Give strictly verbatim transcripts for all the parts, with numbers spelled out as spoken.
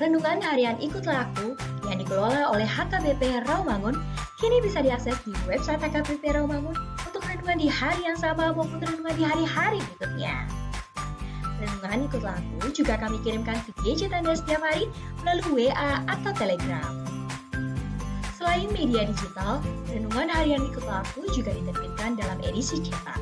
Renungan harian Ikutlah Aku yang dikelola oleh H K B P Rawamangun kini bisa diakses di website H K B P Rawamangun untuk renungan di hari yang sama maupun renungan di hari-hari berikutnya. Renungan Ikutlah Aku juga kami kirimkan ke gadget Anda setiap hari melalui W A atau Telegram. Selain media digital, renungan harian Ikutlah Aku juga diterbitkan dalam edisi cetak.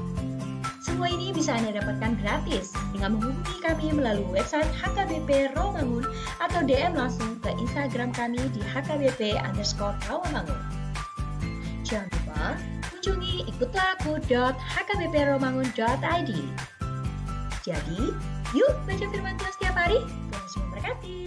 Semua ini bisa Anda dapatkan gratis dengan menghubungi kami melalui website H K B P Rawamangun atau D M langsung ke Instagram kami di H K B P underscore Rawamangun. Jangan lupa kunjungi ikutlah aku dot H K B P rawamangun dot I D. Jadi, yuk baca firman Tuhan setiap hari. Tuhan Yesus memberkati.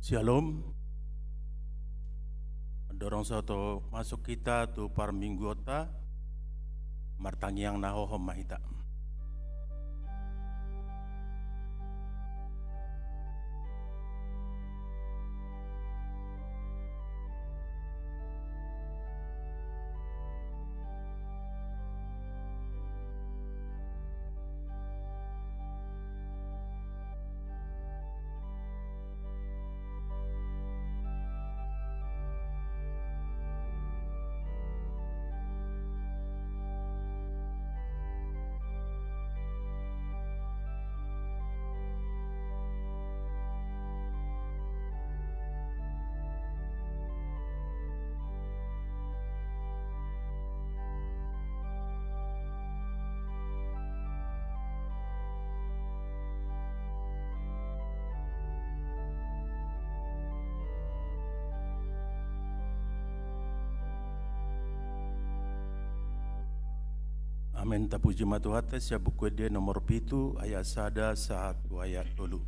Syalom. Dorong saoto masuk hita tu parmingguonta, martangiang na hohom ma hita. Amen. Tapuji ma Tuhanta, sian Buku Ende nomor pitu, ayat sada sahat tu ayat tolu.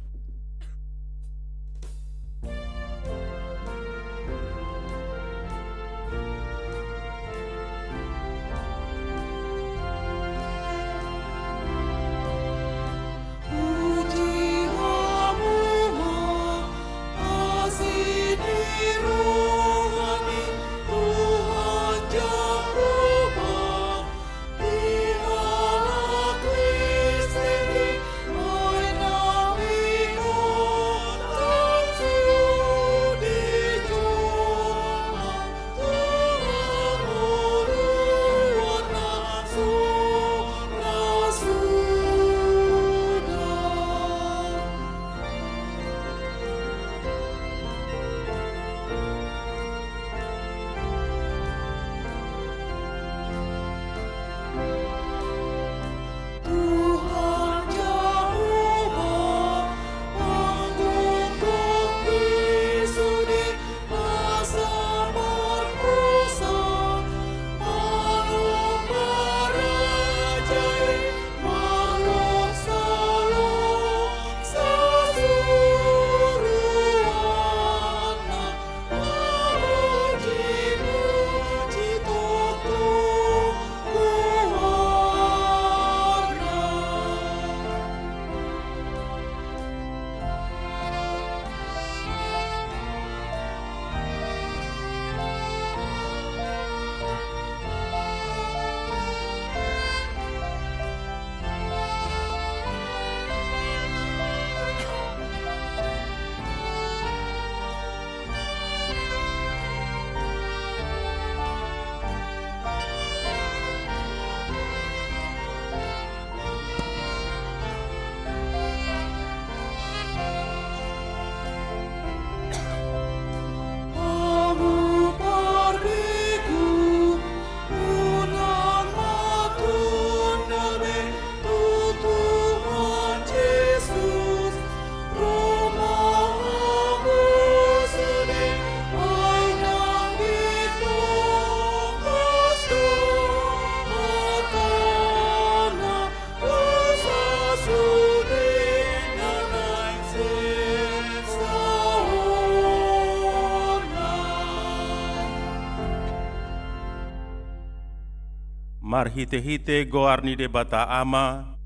Marhite-hite goar ni Debata Ama,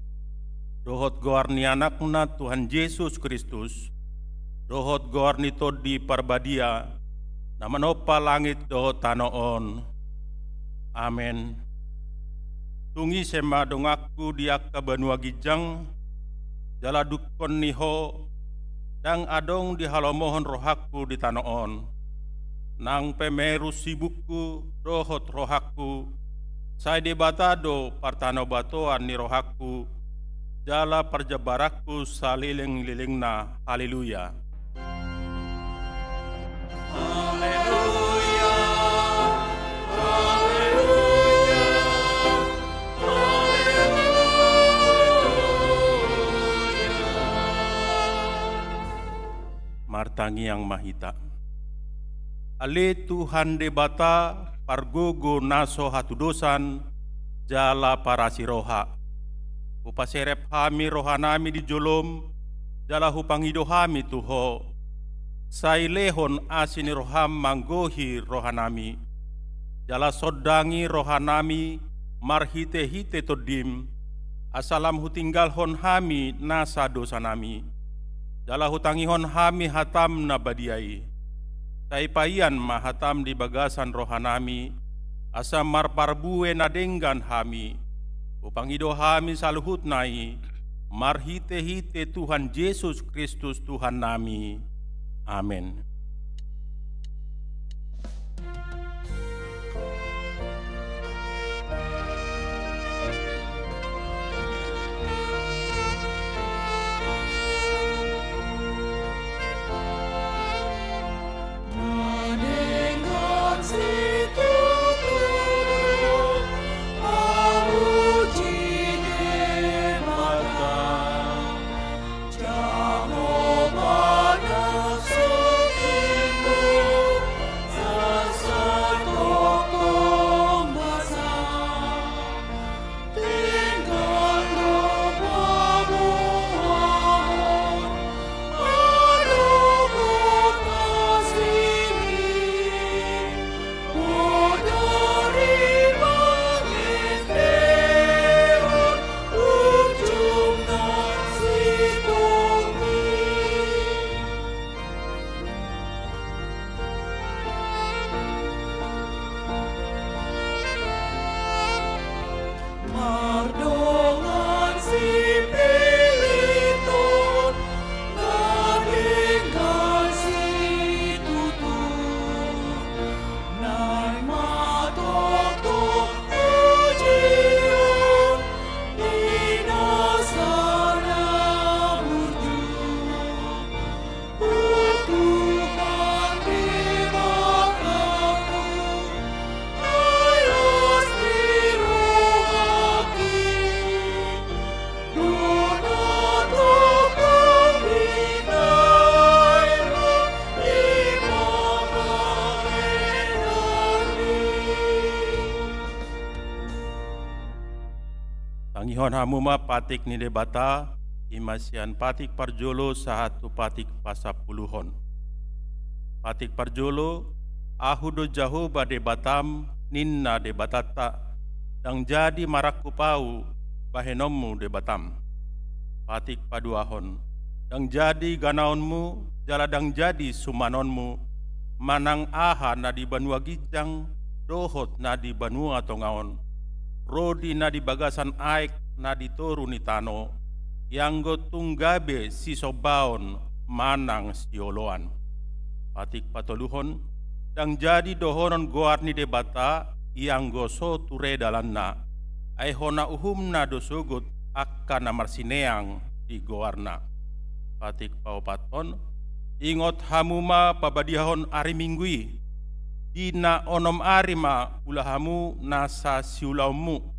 dohot goar ni Anakna Tuhan Jesus Kristus, dohot goar ni Tondi Parbadia, na manompa langit dohot tano on. Amen. Tung ise ma donganku di angka banua ginjang, jala dungkon ni Ho, ndang adong dihalomohon rohangku di tano on. Nang pe merus ibungku dohot rohangku, sai Debata do partanobatoan ni rohangku, jala parjambaranku saleleng-lelengna. Haleluya. Haleluya, haleluya, haleluya. Martangiang ma hita. Ale Tuhan Debata, pargogo na so hatudosan, jala parasi roha. Hupaserep hami rohanami di jolom, jala hupangido hami tu Ho. Sai lehon asi ni roham manggohi rohanami. Jala sondangi rohanami marhite-hite Tondim, asa lam hutinggalhon hami nasa dosanami. Jala hutangihon hami hatam na badia i. Sai paian ma hatam di bagasan rohanami, asa marparbue na denggan hami. Hupangido hami saluhutna i, marhite-hite Tuhan Jesus Kristus Tuhannami. Amen. Tangihon hamu ma patik ni Debata, i ma sian patik parjolo sahat tu patik pasampuluhon. Patik parjolo, Ahu do Jahowa Debatam, ninna Debatanta, ndang jadi marangkup Ahu bahenonmu Debatam. Patik paduahon, ndang jadi ganaonmu, jala ndang jadi sumanonmu, manang aha na di banua ginjang, dohot na di banua tonga on, ro di na di bagasan aek na di toru ni tano, ianggo tung gabe sisombaon manang sioloan. Patik patoluhon, ndang jadi dohonon goar ni Debata, ianggo so ture dalanna, ai hona uhumna do sogot angka na marsineang di goarna. Patik paopathon, ingot hamu ma pabadiahon ari Minggu i, di na onom ari ma ula hamu nasa siulaonmu.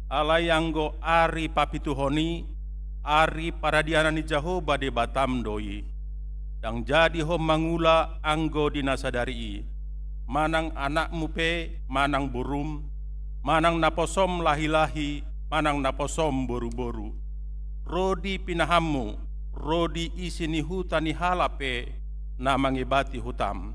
Alai anggo ari papituhon i, ari paradianan ni Jahowa Debatam do i. Ndang jadi ho mangula anggo di na sadari i, manang anakmu pe, manang borum, manang naposom lahi-lahi, manang naposom boru-boru, ro di pinahanmu, ro di isi ni huta ni halak pe na mangebati hutam.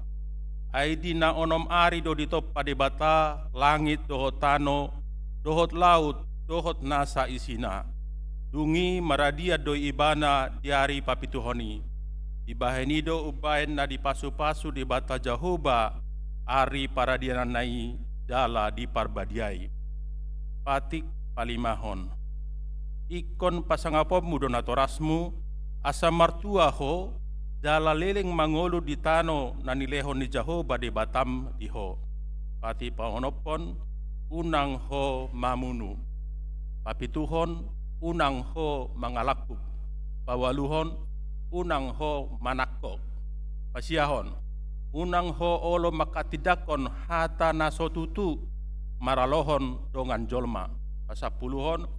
Ai di na onom ari do ditompa Debata langit dohot tano, dohot laut, dohot nasa isina. Dung i maradian do ibana di ari papituhon i. Dibahen i do umbahen na dipasupasu Debata Jahowa ari paradiananna i jala diparbadiai. Patik palimahon. Ingkon pasangaponmu do natorasmu, asa martua ho, jala leleng mangolu di tano na nilehon ni Jahowa Debatam di ho. Patik paonomhon, unang ho mamunu. Papituhon, unang ho mangalangkup. Paualuhon, unang ho manangko. Pasiahon, unang ho olo manghatindanghon hata na so tutu maralohon dongan jolma. Pasampuluhon,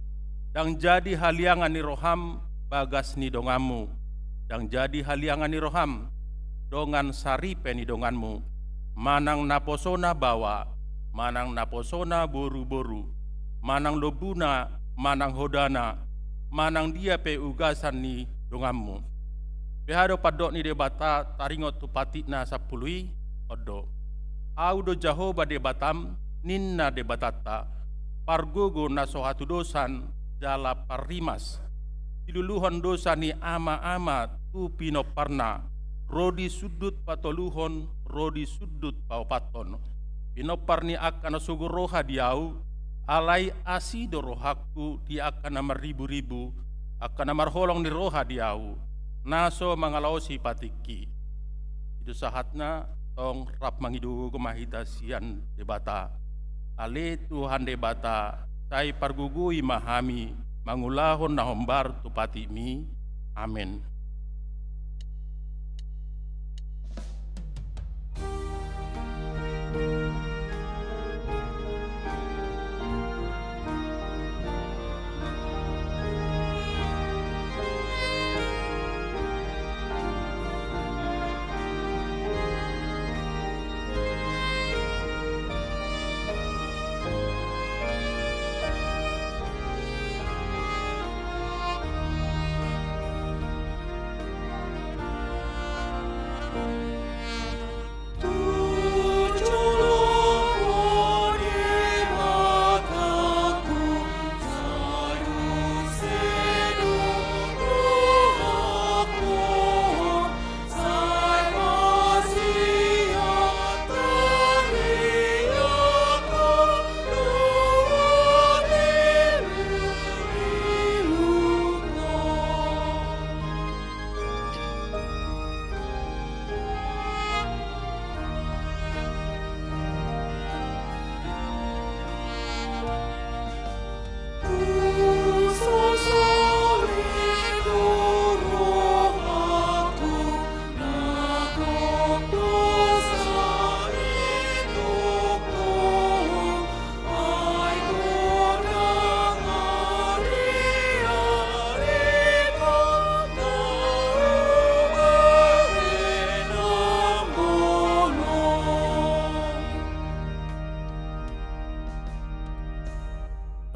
ndang jadi haliangan ni roham bagas ni donganmu, ndang jadi haliangan ni roham dongan saripe ni donganmu, manang naposona baoa, manang naposona boruboru, manang lombuna, manang hodana, manang dia pe ugasan ni donganmu. Beha do pandok ni Debata taringot tu patik na sampulu i? On do. Ahu do Jahowa Debatam, ninna Debatanta, pargogo na so hatudosan jala parrimas. Siluluhon dosa ni amaama tu pinomparna, ro di sundut patoluhon, ro di sundut paopathon. Pinompar ni angka na sogo roha di ahu, alai asi do rohangku di angka na marriburibu, angka na marholong ni roha di ahu, na so mangalaosi patikki. I do sahatna, tong rap mangido gogo ma hita sian Debata. Ale Tuhan Debata, sai pargogoi ma hami mangulahon na hombar tu patikmi. Amen.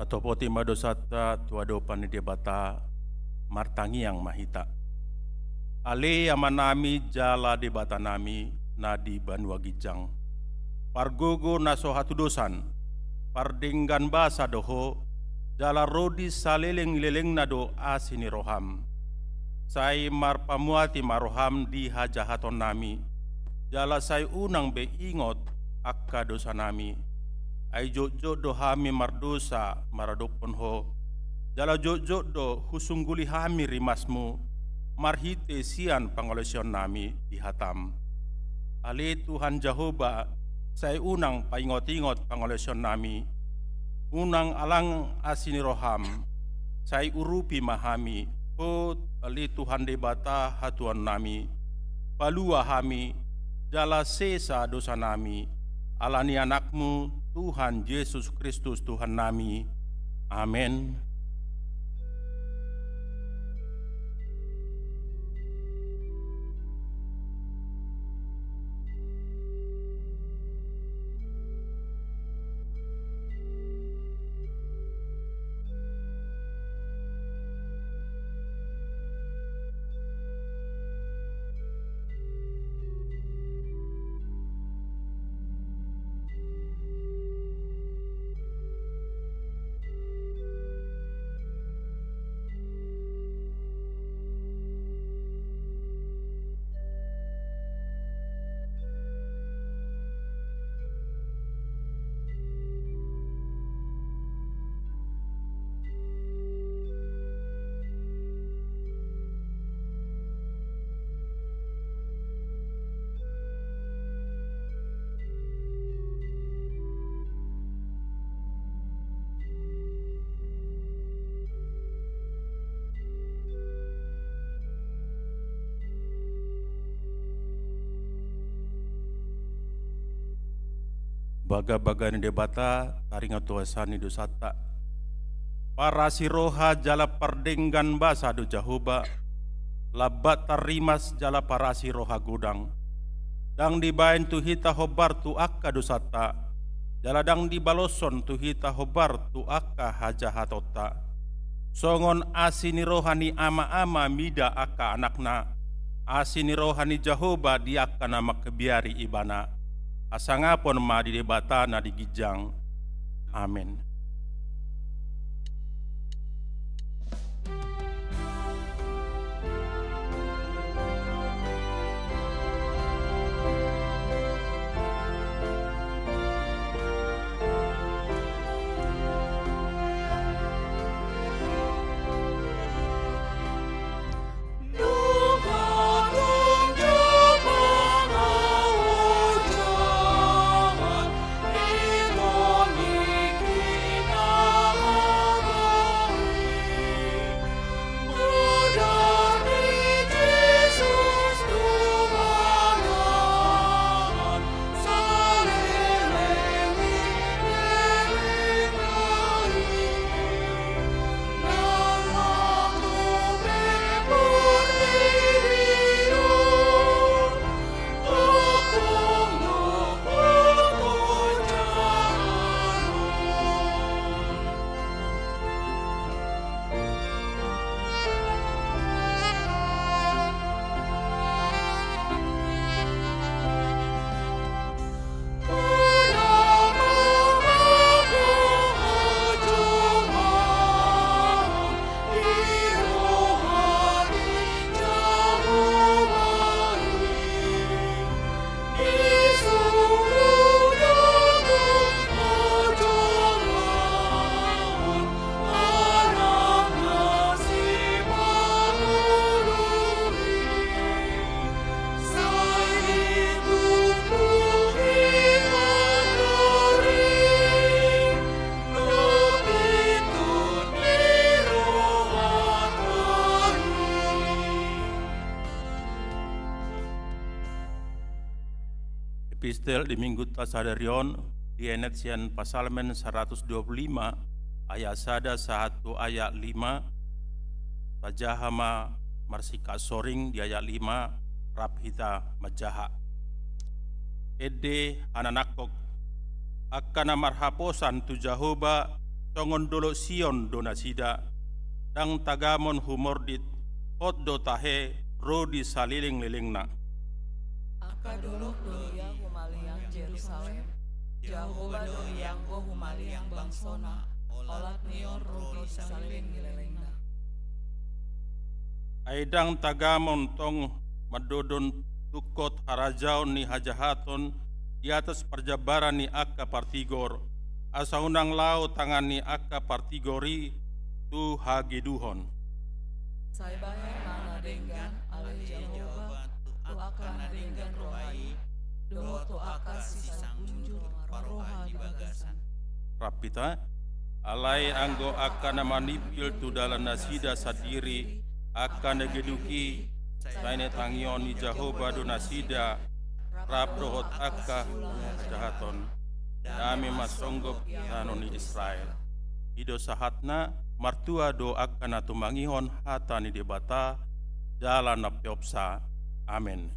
Tatopi ma dosanta tu adopan ni Debata, martangiang ma hita. Ale Amanami jala Debatanami na di banua ginjang, pargogo na so hatudosan, pardenggan basa do Ho, jala ro di saleleng ni lelengna do asi ni roham. Sai marpamuati ma roham di hajahatonnami, jala sai unang be ingot angka dosanami. Ai jotjot do hami mardosa maradophon Ho, jala jotjot do husungguli hami rimasmu marhite sian pangalaosionnami di hatam. Ale Tuhan Jahowa, sai unang paingotingot pangalaosionnami. Unang alang asi ni roham, sai urupi ma hami. Ho, ale Tuhan Debata hatuaonnami, palua hami, jala sesa dosanami, ala ni Anakmu, Tuhan Jesus Kristus Tuhannami. Amen. Bagabaga ni Debata taringot tu hasea ni dosanta. Parasi roha jala pardenggan basa do Jahowa, lambat tarrimas jala parasi roha godang. Ndang dibaen tu hita hombar tu angka dosanta, jala ndang dibaloshon tu hita hombar tu angka hajahatonta. Songon asi ni roha ni ama-ama mida angka anakna, asi ni roha ni Jahowa di angka na manghabiari ibana. Hasangapon ma di Debata na di ginjang. Amen. Epistel di Minggunta sadari on dienet sian Psalmen saratus dua pulu lima, ayat sada sahat tu ayat lima. Tajaha ma marsingkat soring di ayat lima, rap hita manjaha. Ende hananangkon, angka na marhaposan tu Jahowa songon dolok Sion do nasida, ndang tagamon humordit, hot do tahe ro di salelenglelengna. Angka dolok do ia humaliang Jerusalem, Jahowa do ia anggo humaliang bangsona, olat ni on ro di salelenglelengna. Ai ndang tagamon tong mandodon tungkot harajaon ni hajahaton di atas parjambaran ni angka partigor, asa unang laho tangan ni angka partigor i tu hageduhon. Sai bahen ma na denggan, ale Jahowa, tu angka na denggan roha i, dohot tu angka sisanggunjung roha di bagasan. Rap hita. Alai anggo angka na manimpil tu dalan nasida sandiri, angka na geduk i, sai naeng-naeng on ni Jahowa do nasida, rap dohot angka hajahaton. Dame ma songgop di tano ni Israel. I do sahatna. Martua do angka na tumangihon hata ni Debata jala na peopsa. Amen.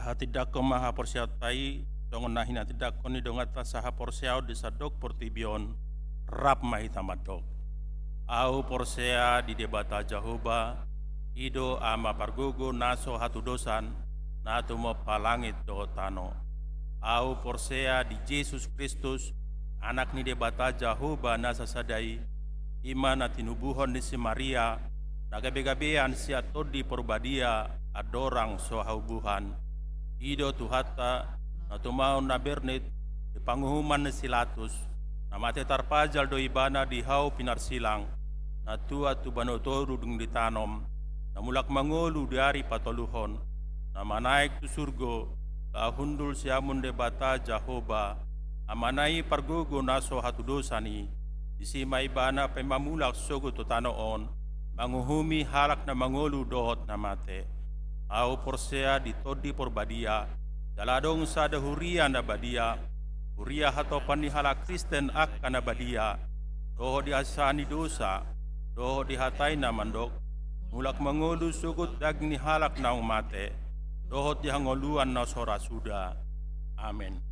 Hatindangkon ma haporseaonta i, songon na hinatindangkon ni donganta sahaporseaon di sandok portibi on, rap ma hita mandok. Ahu porsea di Debata Jahowa, i do Ama pargogo na so hatudosan, na tumompa langit dohot tano. Ahu porsea di Jesus Kristus, Anak ni Debata Jahowa na sasada i, i ma na tinubuhon ni si Maria, na gabe-gabean sian Tondi Porbadia, andorang so haubuhan. I do Tuhanta, na tumaon na bernit, di panguhuman ni si Latus, na mate tarpajal do ibana di hau pinarsilang, na tuat tu banua toru dung ditanom, na mulak mangolu di ari patoluhon, na manaek tu surgo, laho hundul siamun Debata Jahowa, Amana i pargogo na so hatudosan i, disi ma ibana paima mulak sogot tu tano on, manguhumi halak na mangolu dohot na mate. Ahu porsea di Tondi Porbadia, jala adong sada huria na badia, huria hatopan ni halak Kristen angka na badia, dohot di hasesaan ni dosa, dohot di hatai na mandok, mulak mangolu sogot daging ni halak naung mate, dohot di hangoluan na so ra suda. Amen.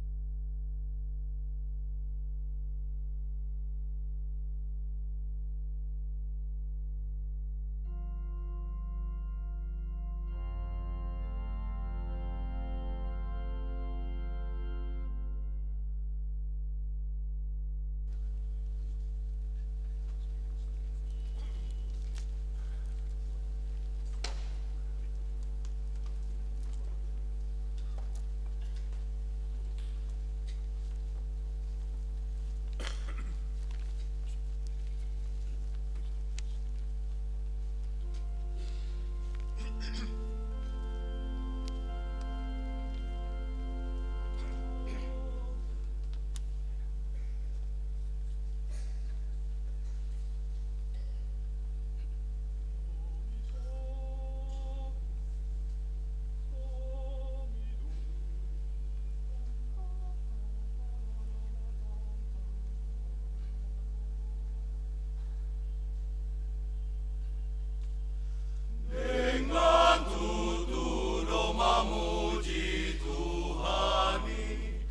Dengan tutu do mamuji Tuhan i,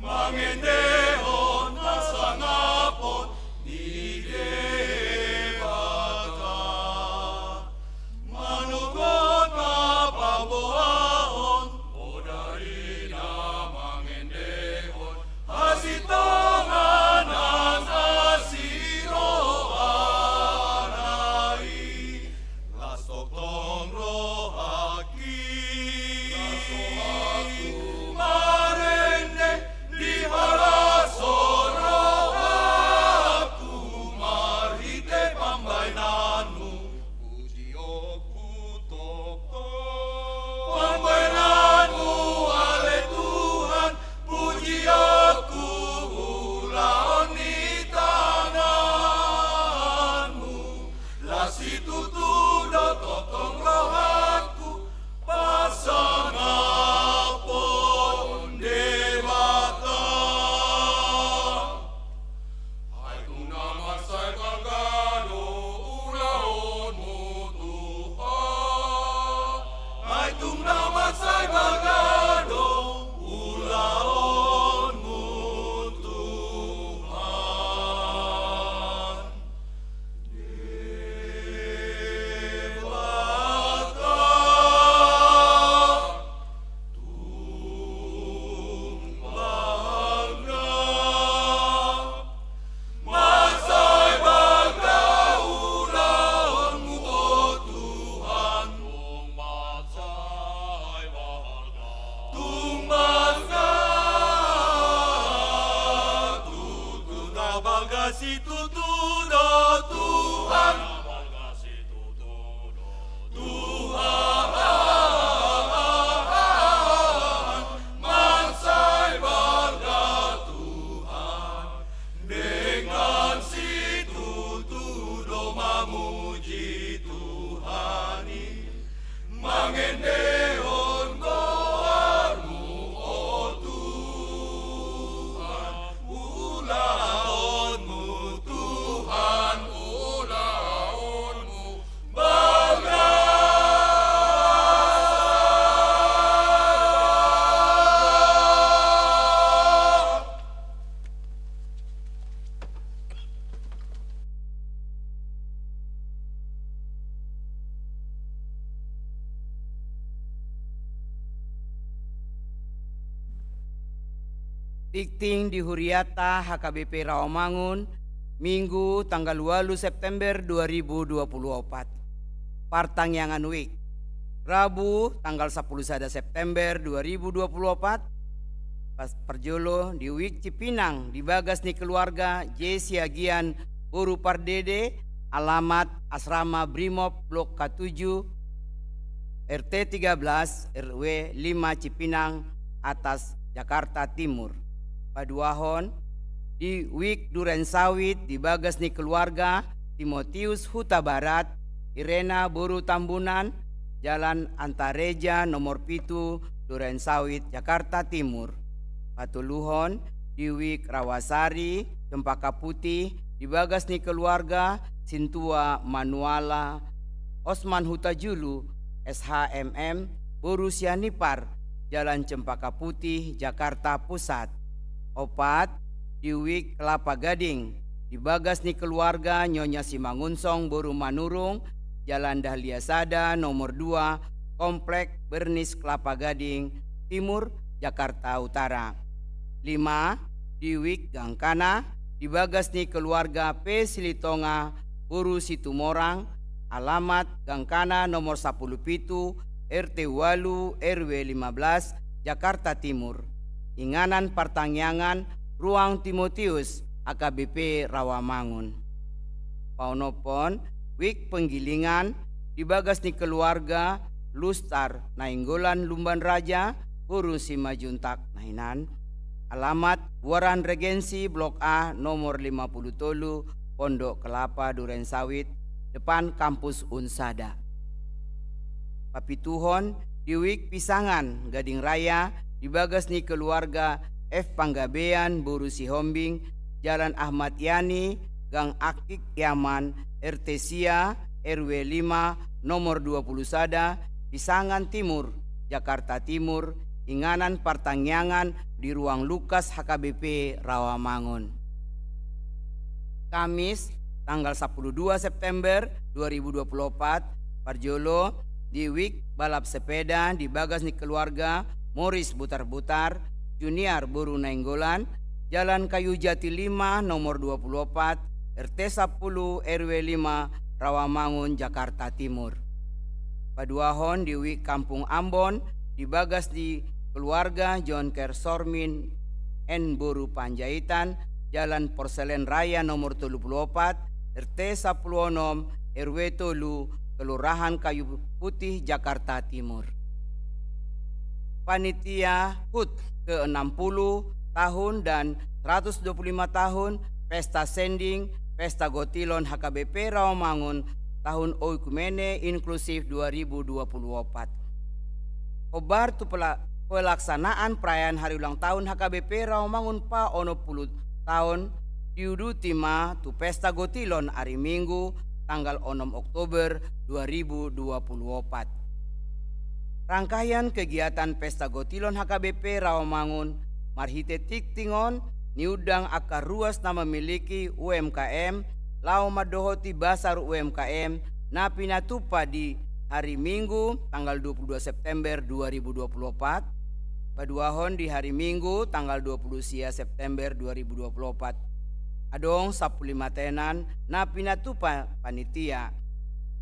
mangendehon hasangapon ni Debata. Manogot ma paboahon, bodari na mangendehon hasintongan na sirohana i. Las tongtong rohangki, las rohangku marende, dihalaso rohangku marhite pambahenanmu. Pujionku tongtong pambahenanmu, ale Tuhan, pujionku ulaon ni tanganmu. Las situtu do tongtong rohangku pasangapon Debata. Ai tung na mansai balga do ulaonmu, Tuhan. Ai tung na mansai balga do ulaonmu, Tuhan. Debata, tung balga. Mansai balga ulaonmu, o Tuhan. Tung mansai balga. Tung balga. Tutu na balga situtu do, Tuhan. Tuhan, mansai balga Tuhan, dengan situtu do mamuji Tuhan i, mangendehon goarmu, o Tuhan, ulaonmu tu Tingting di huriata H K B P Rawamangun, Minggu tanggal ualu September dua ribu dua puluh opat. Partangiangan week. Rabu tanggal sampulu sada September dua ribu dua puluh opat. Pas parjolo di week Cipinang di bagas ni keluarga J Siagian boru Pardede, alamat Asrama Brimob Blok K tujuh, R T tiga belas, R W lima Cipinang Atas, Jakarta Timur. Paduahon, di week Duren Sawit di bagas ni keluarga Timotius Huta Barat, Irena boru Tambunan, Jalan Antareja nomor pitu, Duren Sawit, Jakarta Timur. Patoluhon, di week Rawasari, Cempaka Putih, di bagas ni keluarga Sintua Manuala Osman Hutajulu, S H M M, boru Sianipar, Jalan Cempaka Putih, Jakarta Pusat. Opat, di week Kelapa Gading, di bagas ni keluarga Nyonya Simangunsong boru Manurung, Jalan Dahlia Sada nomor dua, Komplek Bernis Kelapa Gading Timur, Jakarta Utara. Lima, di week Gangkana, di bagas ni keluarga P Silitonga boru Situmorang, alamat Gangkana nomor sampulu pitu, R T ualu, R W lima belas, Jakarta Timur. Inganan partangiangan, Ruang Timotius, H K B P Rawamangun. Paonomhon, week Penggilingan, di bagas ni keluarga Lustar Nainggolan Lumban Raja boru Simanjuntak na hinan. Alamat Buaran Regensi Blok A nomor lima puluh tolu, Pondok Kelapa Duren Sawit, depan kampus Unsada. Papituhon, di week Pisangan Gading Raya, di bagas ni keluarga F Panggabean boru Sihombing, Jalan Ahmad Yani, Gang Akik Yaman, R T sia, R W lima, nomor dua puluh sada, Pisangan Timur, Jakarta Timur, inganan partangiangan di Ruang Lukas H K B P Rawamangun. Kamis, tanggal sampulu dua September dua ribu dua puluh opat, parjolo, di week Balap Sepeda di bagas ni keluarga Moris Butarbutar Junior boru Nainggolan, Jalan Kayu Jati lima nomor dua puluh opat, R T sampulu, R W lima, Rawamangun, Jakarta Timur. Paduahon, di week Kampung Ambon, di bagas ni keluarga John Kersormin N boru Panjaitan, Jalan Porselen Raya nomor tolu puluh opat, R T sampulu onom, R W tolu, Kelurahan Kayu Putih, Jakarta Timur. Panitia HUT ke enam puluh tahun dan seratus dua puluh lima tahun Pesta Sending, Pesta Gotilon H K B P Rawamangun tahun Oikumene Inklusif dua ribu dua puluh opat. Hombar tu pela-, pelaksanaan perayaan hari ulang tahun H K B P Rawamangun paonom puluh tahun diuduti ma tu Pesta Gotilon ari Minggu tanggal onom Oktober dua ribu dua puluh opat. Rangkaian kegiatan Pesta Gotilon H K B P Rawamangun marhite tingting on niundang angka ruas na memiliki U M K M laho mandohoti basar U M K M na pinatupa di hari Minggu tanggal dua puluh dua September dua ribu dua puluh opat, paduahon di hari Minggu tanggal dua puluh sia September dua ribu dua puluh opat. Adong sampulu lima tenan na pinatupa panitia.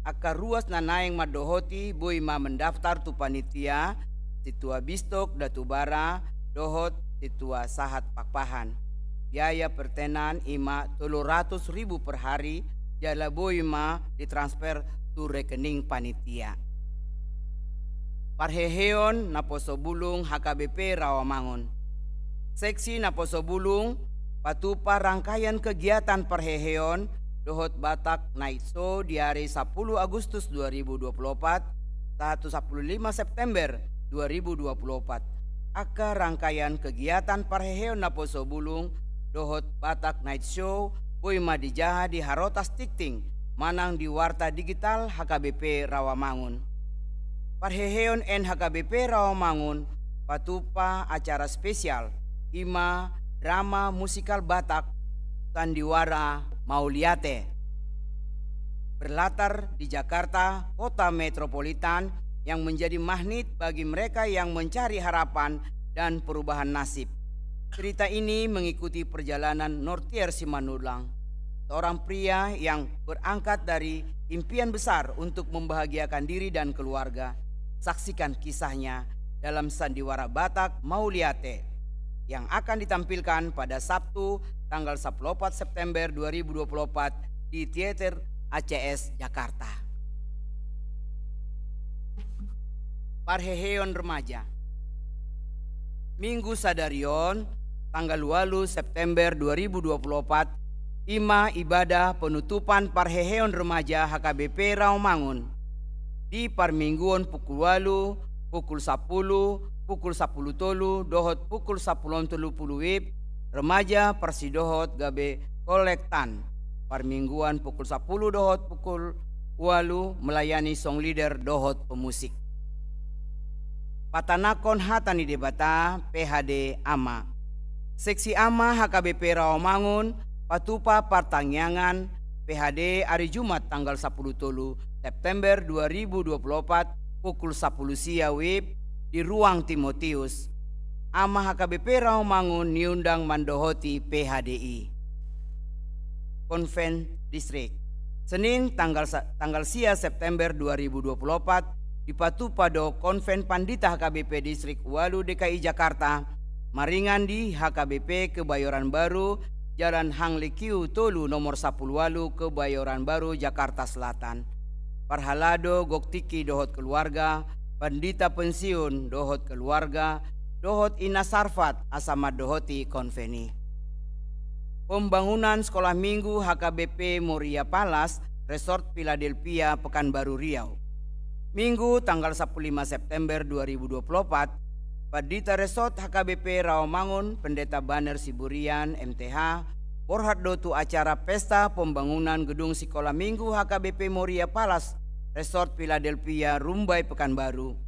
Angka ruas na naeng mandohoti boi ma mendaftar tu panitia, Sintua Bistok Datubara dohot Sintua Sahat Pakpahan. Biaya per tenan i ma tolu ratus ribu per hari, jala boi ma ditransfer tu rekening panitia. Parheheon Naposobulung H K B P Rawamangun. Seksi Naposobulung patupa rangkaian kegiatan parheheon dohot Batak Night Show di ari sampulu Agustus dua ribu dua puluh opat sahat tu sampulu lima September dua ribu dua puluh opat. Angka rangkaian kegiatan parheheon Naposobulung dohot Batak Night Show boi ma dijaha di harotas tingting manang di warta digital H K B P Rawamangun. Parheheon N H K B P Rawamangun patupa acara spesial, i ma drama musikal Batak Sandiwara Mauliate. Berlatar di Jakarta, kota metropolitan yang menjadi magnet bagi mereka yang mencari harapan dan perubahan nasib. Cerita ini mengikuti perjalanan Nortier Simanullang, seorang pria yang berangkat dari impian besar untuk membahagiakan diri dan keluarga. Saksikan kisahnya dalam Sandiwara Batak Mauliate yang akan ditampilkan pada Sabtu, tanggal sepuluh September dua ribu dua puluh empat di Teater A C S Jakarta. Parheheon remaja. Minggu sadari on, tanggal ualu September dua ribu dua puluh opat, i ma ibadah penutupan parheheon remaja H K B P Rawamangun. Di parmingguon pukul ualu, pukul sampulu, pukul sampulu tolu, dohot pukul sampulu onom tolu pulu W I B, remaja parsidohot gabe kolektan. Parmingguan pukul sampulu dohot pukul ualu melayani song leader dohot pemusik. Patanakkon hata ni Debata, P H D Ama. Seksi Ama H K B P Rawamangun patupa partangiangan P H D ari Jumat tanggal sampulu tolu September dua ribu dua puluh opat pukul sampulu sia W I B di Ruang Timotius. Ama H K B P Rawamangun niundang mandohoti P H D I. Konven Distrik. Senin, tanggal sa-, tanggal sia September dua ribu dua puluh opat, dipatupa do Konven Pandita H K B P Distrik ualu D K I Jakarta, maringan di H K B P Kebayoran Baru, Jalan Hang Lekiu tolu, nomor sampulu ualu, Kebayoran Baru, Jakarta Selatan. Parhalado gok tingki dohot keluarga, pandita pensiun dohot keluarga, dohot Ina Sarfat asa mandohoti konven i. Pembangunan Sekolah Minggu H K B P Moria Palace, Resort Philadelphia, Pekanbaru Riau. Minggu, tanggal sampulu lima September dua ribu dua puluh opat, Pandita Resort H K B P Rawamangun, Pendeta Baner Siburian, M T H, borhat do tu acara pesta pembangunan gedung Sekolah Minggu H K B P Moria Palace, Resort Philadelphia, Rumbai, Pekanbaru.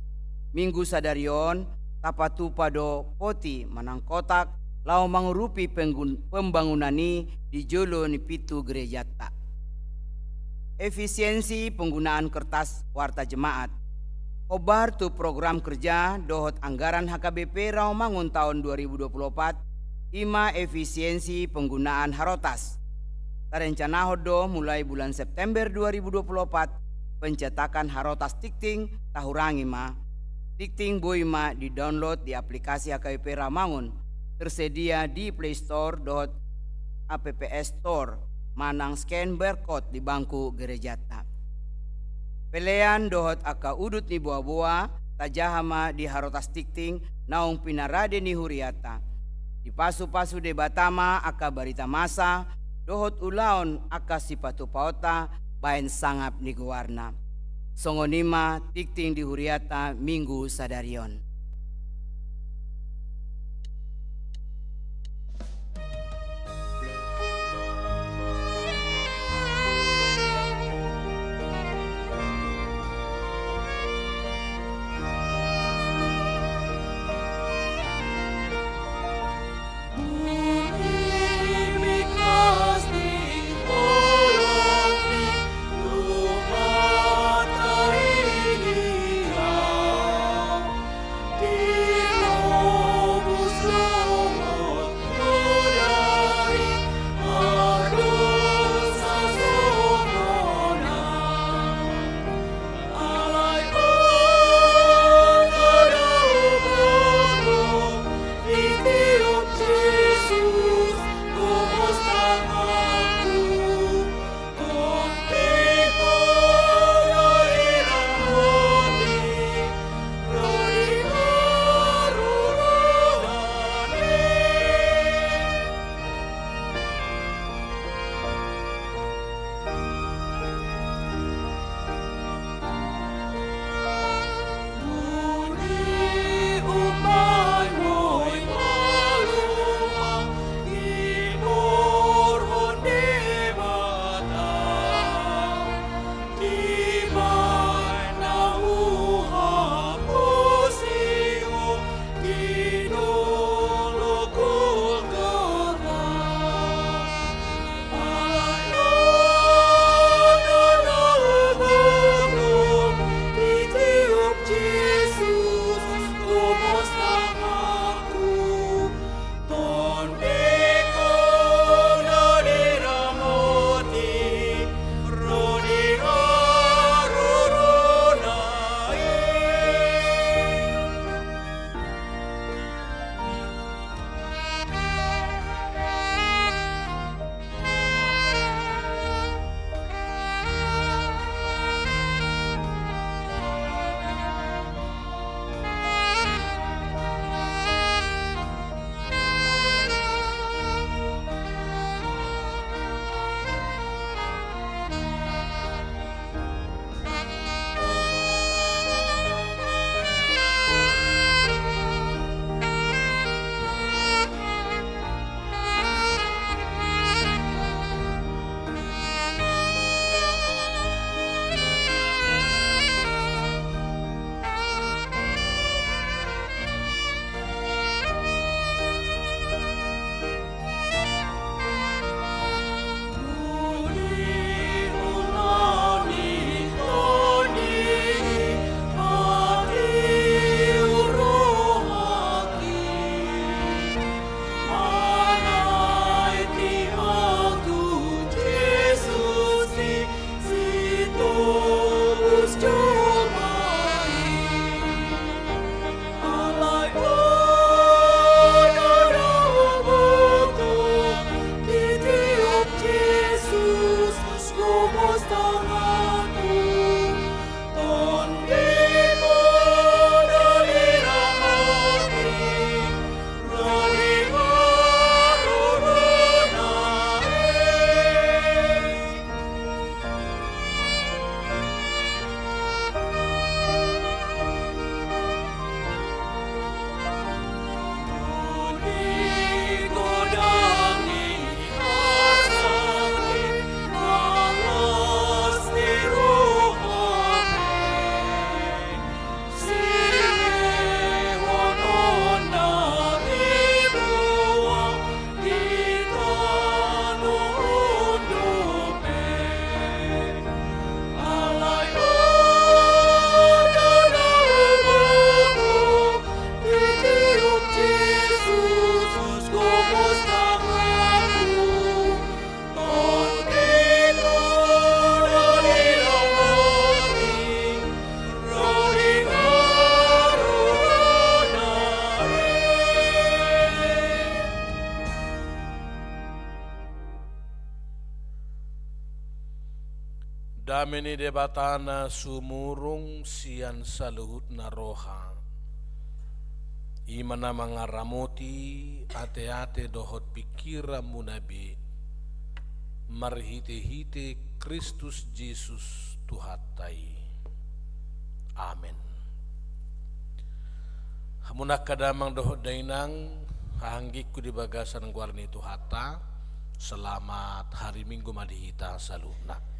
Minggu sadari on, tapatupa do poti manang kotak, laho mangurupi penggun-, pembangunan i di jolo ni pintu gerejanta. Efisiensi penggunaan kertas warta jemaat. Hombar tu program kerja dohot anggaran H K B P Rawamangun taon dua ribu dua puluh opat, i ma efisiensi penggunaan harotas. Tarencanahon do mulai bulan September dua ribu dua puluh opat, pencetakan harotas tingting tahurangi ma. Tingting boi ma di-download di aplikasi H K B P Rawamangun, tersedia di Play Store dohot App Store, manang scan barcode di bangku gerejanta. Pelean dohot angka udut ni boaboa tajaha ma di harotas tingting naung pinarade ni hurianta. Dipasupasu Debata ma angka barita masa dohot ulaon angka sipatupaonta bahen sangap ni goarna. Songon i ma tingting di hurianta Minggu sadari on. Dame ni Debata na sumurung sian saluhutna roha, i ma na mangaramoti ateate dohot pingkiranmuna be, marhitehite Kristus Jesus Tuhanta i. Amen. Hamu angka damang dohot dainang, haha anggingku di bagasan goar ni Tuhanta, selamat hari Minggu ma di hita saluhutna.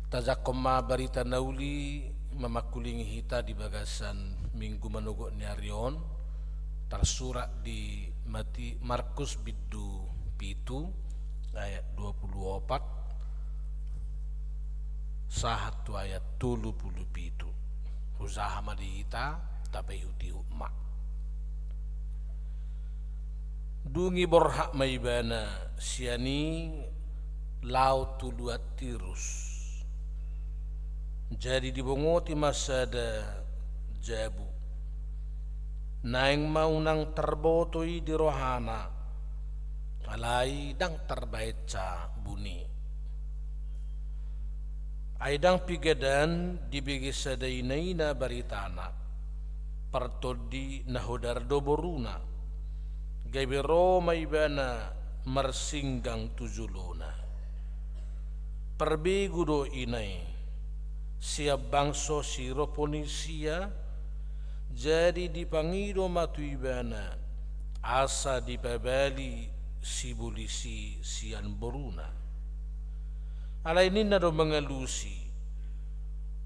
Tajangkon ma barita na uli mamangkulingi hita di bagasan Minggu manogot ni ari on, tarsurat di Mati-, Markus bindu pitu ayat dua pulu opat sahat tu ayat tolu pulu pitu. Hujaha ma di hita, tapaihutihut ma. Dung i borhat ma ibana sian i laho tu luat Tirus. Jadi dibongoti ma sada jabu. Naeng ma unang tarboto i di rohana, alai ndang tarbahen jabun i. Ai ndang piga dan dibege sada inaina baritana, partondi na hodar do boruna, gabe ro ma ibana marsinggang tu jolona. Parbegu do ina i, sian bangso Siroponisia, jadi dipangido ma tu ibana, asa dipabali sibolis i sian boruna. Alai ninna do mangalusi,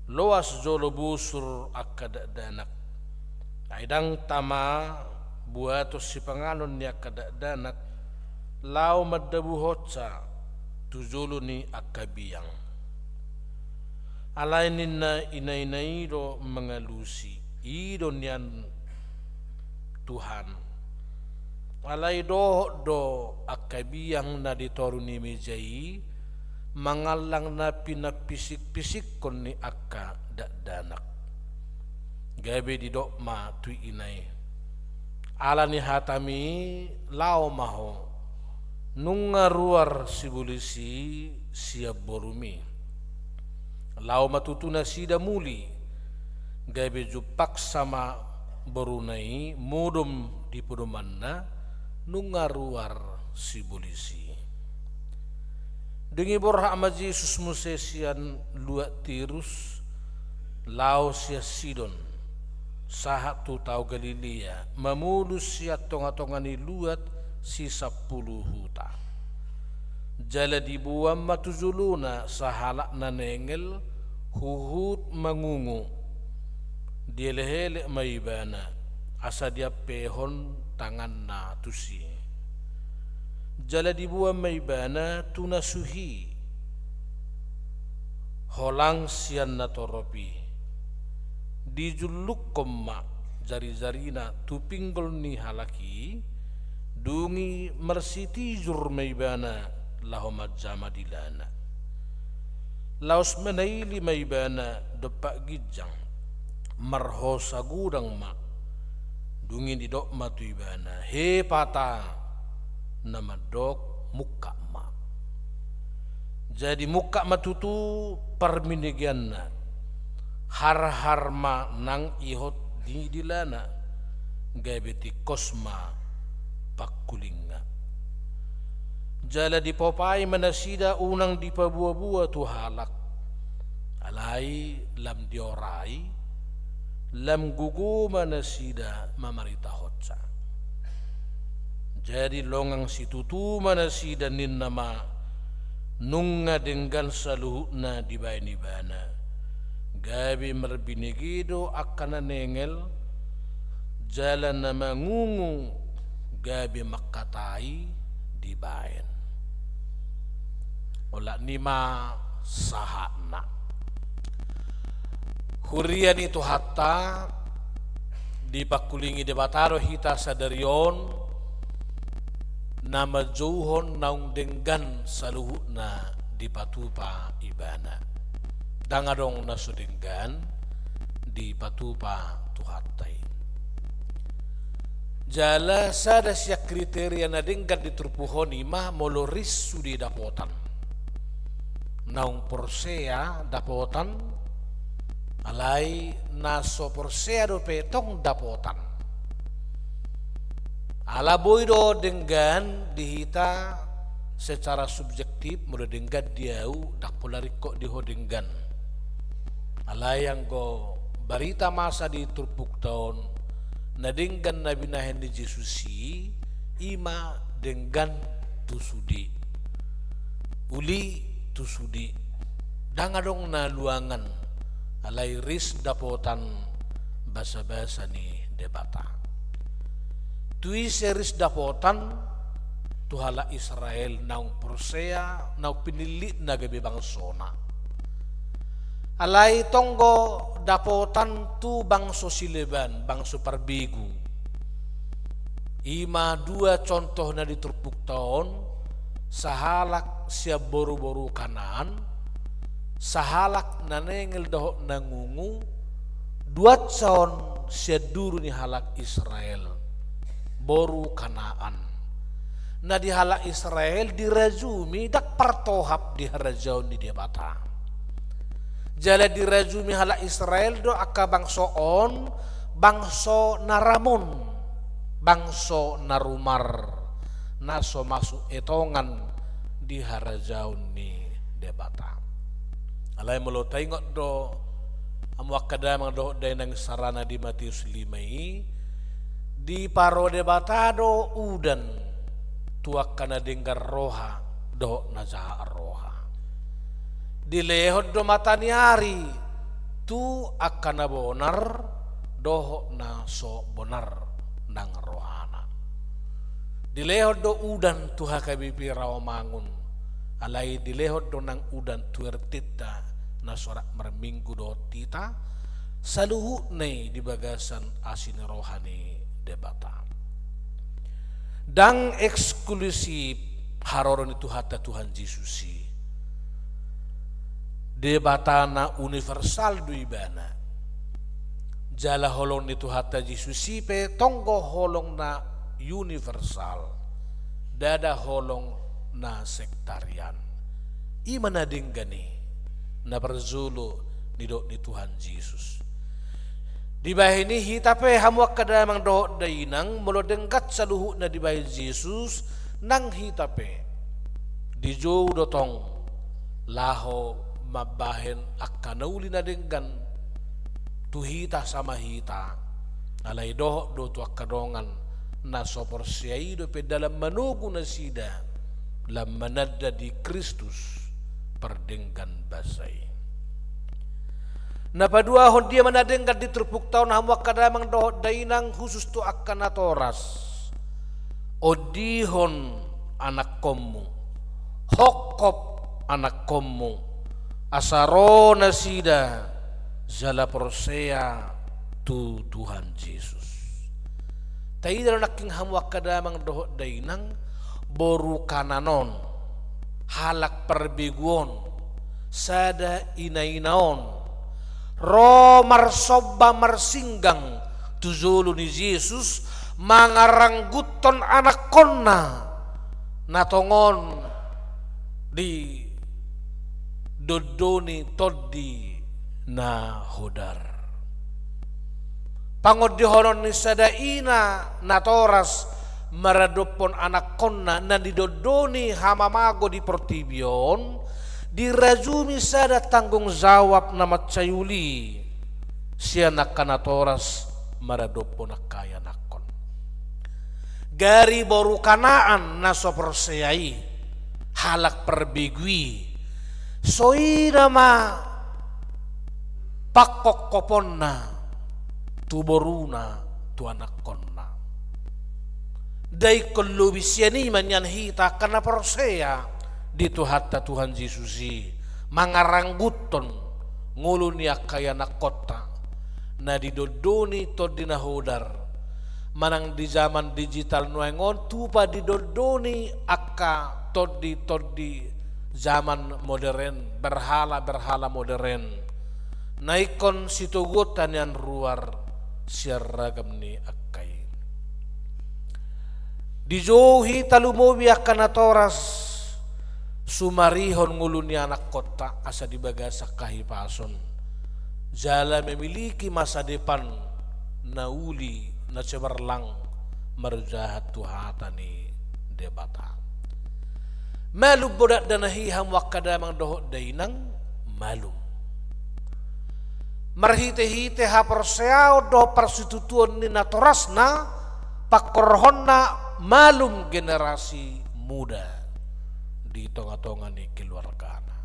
loas jolo busur angka dakdanak. Ai ndang tama buaton sipanganon ni angka dakdanak, laho mandabuhonsa tu jolo ni angka biang. Alai ninna inaina i do mangalusi, i do nian Tuhan. Alai dohot do angka biang na di toru ni meja i, mangallang na pinampisikpisikkon ni angka dakdanak. Gabe didok ma tu ina i, ala ni hatami, laho ma ho, nunga ruar sibolis i sian borumi. Laho ma tutu nasida muli, gabe jumpangsa ma boruna i, modom di podomanna, nunga ruar sibolis i. Dung i borhat ma Jesus muse sian luat Tirus, laho sian Sidon, sahat tu tao Galilea, mamolus sian tongatonga ni luat si sampulu huta. Jala diboan ma tu jolona sahalak na nengel, huhut mangungu. Dielekelek ma ibana, asa diampehon tanganna tusi. Jala diboan ma ibana tu na suhi, holang sian natorop i. Dijullukkon ma jarijarina tu pinggol ni halak i, dung i marsitijur ma ibana laho manjama dilana. Laos manaili ma ibana dompak ginjang, marhosa godang ma. Dung i didok ma tu ibana, "Hepata," na mandok, "Mungkap ma." Jadi mungkap ma tutu parbinegeanna, harhar ma nang ihot ni dilana, gabe tingkos ma pangkulingna. Jala dipopai ma nasida unang dipaboaboa tu halak, alai lam diorai, lam gogo ma nasida mamaritahonsa. Jadi longang situtu ma nasida, ninna ma, "Nunga denggan saluhutna dibahen ibana." Gabe marbinege do angka na nengel, jala na mangungu gabe mangkatai dibahen. Olat ni ma sahatna. Huria ni Tuhanta, dipangkulingi Debata do hita sadari on, na manjouhon naung denggan saluhutna dipatupa ibana. Ndang adong na so denggan dipatupa Tuhanta i. Jala sada sian kriteria na denggan di turpuk on i ma molo ris sude dapotan. naung porsea dapotan, alai na so porsea dope tong dapotan. Ala boi do denggan di hita secara subjektif, molo denggan di au, ndang pola ringkot di ho denggan. Alai anggo barita masa di turpukta on, na denggan na binahen ni Jesus i, i ma denggan tu sude. Uli tu sude. Ndang adong na luangan, alai ris dapotan basabasa ni Debata. Tu ise ris dapotan? Tu halak Israel naung porsea, naung pinillitna gabe bangsona. Alai tong do dapotan tu bangso sileban, bangso parbegu. I ma dua contohna di turpukta on, sahalak sian boruboru Kanaan, sahalak na nengel dohot na ngungu, duansa on sian duru ni halak Israel, boru Kanaan. Na di halak Israel dirajumi ndang partohap di harajaon ni Debata. Jala dirajumi halak Israel do angka bangso on, bangso na ramun, bangso na rumar, na so masuk etongan di harajaon ni Debata. Alai molo taingot do, hamu angka damang dohot dainang, sarana di Matius lima i, diparo Debata do udan tu angka na denggan roha dohot na jahat roha. Dilehon do mata ni ari tu angka na bonar dohot na so bonar nang rohana. Dilehon do udan tu H K B P Rawamangun, alai dilehon do nang udan tu R T-ta na so rap marminggu dohot hita, saluhutna i di bagasan asi ni roha ni Debata. Ndang eksklusif haroro ni Tuhanta Tuhan Jesus i. Debata na universal do Ibana. Jala holong ni Tuhanta Jesus i pe tong do holong na universal, ndada holong na sektarian. I ma na denggan i, na parjolo nidok ni Tuhan Jesus. Dibahen i hita pe, hamu angka damang dohot dainang, molo denggan saluhutna dibahen Jesus, nang hita pe dijou do tong laho mambahen angka na uli na denggan tu hita sama hita, alai dohot do tu angka dongan na so porsea i dope dalan manogu nasida lam mananda di Kristus pardenggan basa i. Na paduahon, dia ma na denggan di turpukta on, hamu angka damang dohot dainang, khusus tu angka natoras? Ondihon anakkonmu, hongkop anakkonmu, asa ro nasida jala porsea tu Tuhan Jesus. Taida do nangkin, hamu angka damang dohot dainang, boru Kanaan on, halak parbegu on, sada inaina on, ro marsomba marsinggang tu jolo ni Jesus, mangarangguthon anakkonna na tongon didondoni tondi na hodar. Pangondihonon ni sada ina natoras maradophon anakkonna na nidondoni hamamago di portibi on, dirajumi sada tanggung jawab na mansai uli sian angka natoras maradophon angka ianakhon. Gari boru Kanaan na so porsea i, halak parbegu i, so ina ma pangkophoponna tu boruna, tu anakkonna. Ndang ingkon lobi sian i ma nian hita angka na porsea di Tuhanta Tuhan Jesus i, mangarangguthon ngolu ni angka ianakkonta na didondoni tondi na hodar, manang di zaman digital nuaeng on tupa didondoni angka tondi-tondi zaman modern, berhala-berhala modern, na ingkon sitoguonta nian ruar sian ragam ni angka i. Dijou hita lumobi angka natoras, sumarihon ngolu ni anakkonta asa di bagasan hahipason, jala memiliki masa depan na uli na cemerlang marjahat tu hata ni Debata. Malum do dakdanak i hamu angka damang dohot dainang, malum. Marhitehite haporseaon dohot parsitutuon ni natorasna, pangkorhonna malum generasi muda di tongatonga ni keluargana.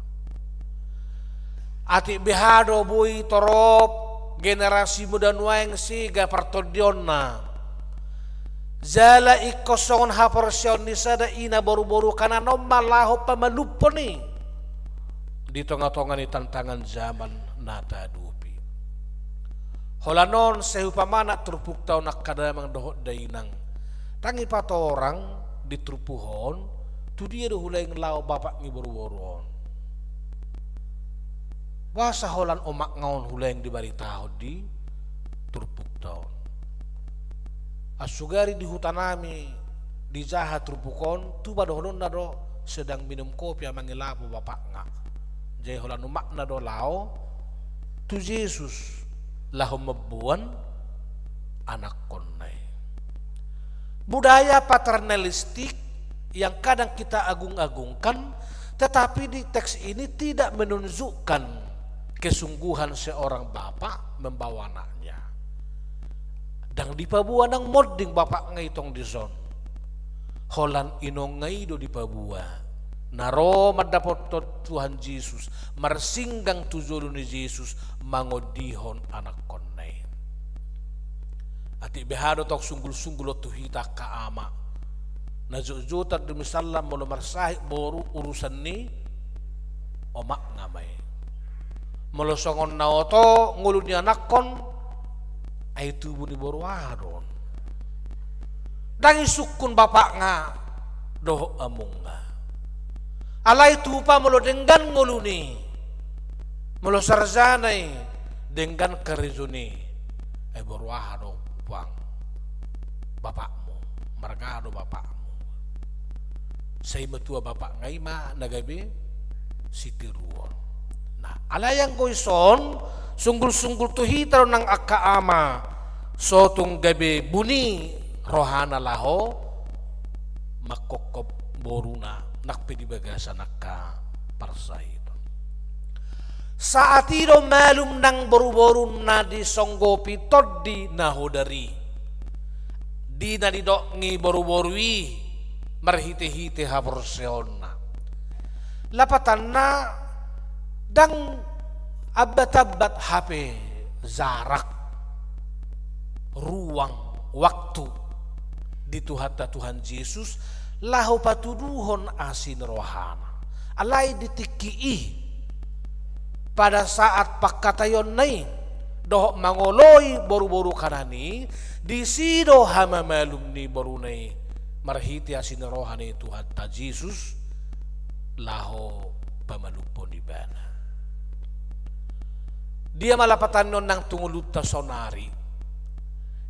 Atik beha do boi torop generasi muda nuaeng sega partondionna. Jala ingkon songon haporseaon ni sada ina boruboru Kanaan on ma laho pamalumhon i di tongatonga ni tantangan zaman na tahadopi. Holan on sai umpamana turpukta on angka damang dohot dainang, ndang i patorang di turpuk on, tu dia do hulaeng laho bapak ni boruboru on. Boasa holan omakna on hulaeng dibaritahon di turpukta on? Ansugari di hutanami dijaha turpuk on, tupa dohononna do sedang minum kopi amang i lapo bapakna. Jadi holan omakna do laho tu Jesus laho mamboan anakkonna i. Budaya paternalistik yang kadang kita agung-agungkan, tetapi di teks ini tidak menunjukkan kesungguhan seorang bapak membawa anaknya. Ndang dipaboa nang monding bapakna i tong dison. Holan inongna i do dipaboa, na ro mandapothon Tuhan Jesus, marsinggang tu jolo ni Jesus, mangondihon anakkonna i. Atik beha do tong sunggulsunggul on tu hita angka ama. Na jotjotan do misalna molo marsahit boru urusan ni omakna ma i. Molo songon na oto ngolu ni anakkon, ai tubu ni boru aha do on? Ndang i sungkun bapakna dohot amongna. Alai tupa molo denggan ngoluna i, molo sarjana i, denggan karejona i, ai boru aha do puang bapakmu, marga aha do bapakmu? Sai matua bapakna i ma na gabe sitiruon. Nah, alai anggo dison, sunggulsunggul tu hita do nang angka ama, so tung gabe buni rohana laho mangkophop boruna, nang pe di bagasan angka parsahiton. Saat i do malum nang boruboru na disonggopi tondi na hodar i, di na didok ni boruboru i marhitehite haporseaonna. Lapatanna, ndang ambatambat hape jarak, ruang, waktu di Tuhanta Tuhan Jesus laho patuduhon asi ni rohana. Alai di tingki i, pada saat pangkataionna i dohot mangoloi boruboru Kanaan i, disi do hamamalum ni boruna i marhite asi ni roha ni Tuhanta Jesus laho pamalumhon ibana. Dia ma lapatanna on nang tu ngolunta saonari?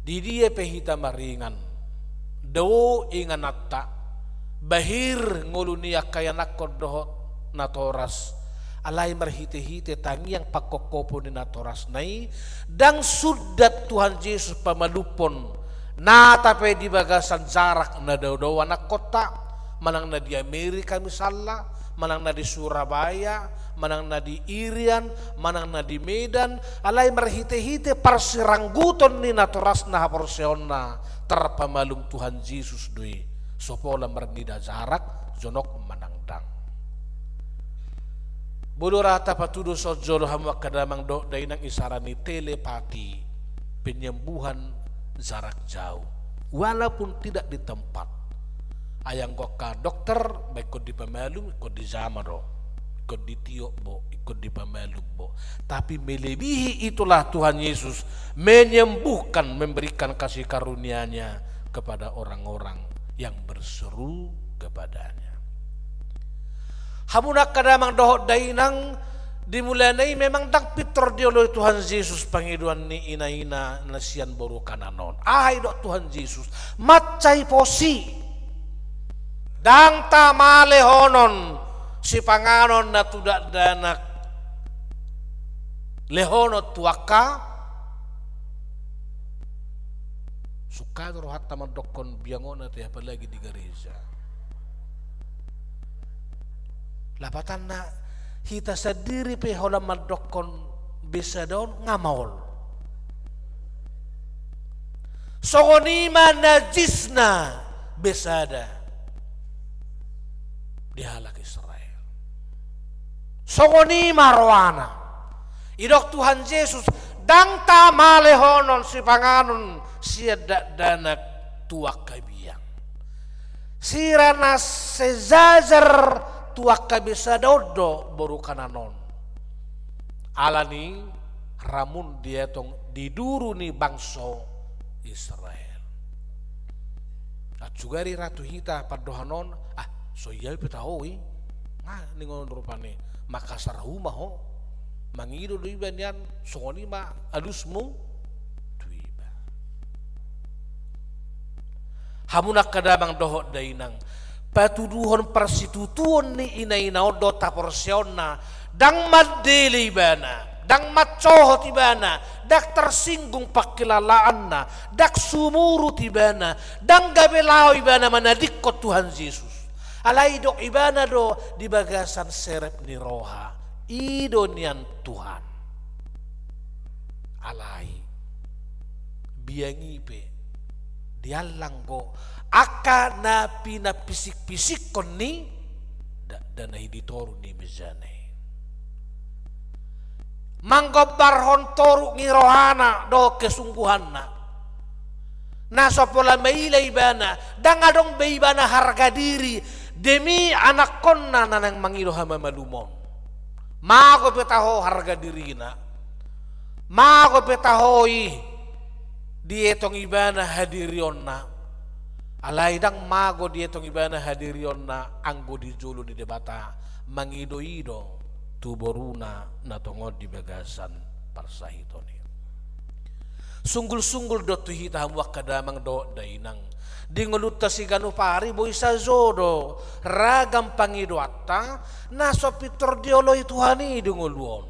Di dia pe hita maringan, dao ingananta, bahir ngolu ni angka ianakkon dohot natoras, alai marhitehite tangiang pangkophopon ni natorasna i, ndang sundat Tuhan Jesus pamalumhon nata pe di bagasan jarak na daodao anakkonta, manang na di Amerika misalna, manang na di Surabaya, manang na di Irian, manang na di Medan, alai marhitehite parsirangguton ni natorasna haporseaonna tarpamalum Tuhan Jesus do i, so pola marnida jarak, jonok manang ndang. Boi do ra tapatudu sonjolo hamu angka damang dohot dainang isara ni telepati, penyembuhan jarak jauh, walaupun tidak di tempat. Ai anggo angka dokter, ba ingkon dipamalum, ingkon dijama do, ingkon ditiop bo, ingkon dipamalum bo. Tapi melebihi itulah Tuhan Yesus menyembuhkan, memberikan kasih karunia-Nya kepada orang-orang yang berseru kepada-Nya. Hamu angka damang dohot dainang, di mulana i memang ndang pintor dioloi Tuhan Jesus pangidoan ni ina-ina na sian boru Kanaan on. Aha didok Tuhan Jesus? Mansai pos i, ndang tamalehonon sipanganon na tu dakdanak lehonon tu angka. Sungkun do rohanta mandokkon biangon ate, apalagi di gareja. Lapatanna, hita sandiri pe holan mandokkon besada on nga maol. Songon i ma najisna besada di halak Israel. Songon i ma rohana. Didok Tuhan Jesus, ndang tama lehonon sipanganon sian dakdanak tu angka biang. Sira na sejajar tu angka besada on do boru Kanaan on. Alani ramun dietong di duru ni bangso Israel. Atsugari ra tu hita pandohan on, ah, so ia pe taho i. Nga ningon rupani, Makassar hamu ma ho. Mangido do iba nian, songon i ma alusmu tu iba. Hamu angka damang dohot dainang, patuduhon parsitutuon ni inaina on do taporseaonna, ndang mandele ibana, ndang mansohot ibana, ndang tarsinggung pangkilalaanna, ndang sumurut ibana, ndang gabe laho ibana manadingkon Tuhan Jesus. Alai didok ibana do di bagasan serep ni roha, i do nian Tuhan. Alai biang i pe diallang do angka na pinapisik-pisikkon ni dakdanak i di toru ni mejana i. Manggombarhon toruk ni rohana dohot kesungguhanna. Na so pola maila ibana, ndang adong be ibana harga diri demi anakkonna na naeng mangido hamamalumon. Mago pe taho harga dirina, mago pe taho i dietong ibana hadirionna. Alai ndang mago dietong ibana hadirionna anggo di jolo ni Debata mangido-ido tu boruna na tongon di bagasan parsahiton i. Sunggul-sunggul do tu hita hamu angka damang dohot dainang. Di ngolunta siganup ari boi sajo do ragam pangidoanta na so pintor dioloi Tuhan i di ngolu on.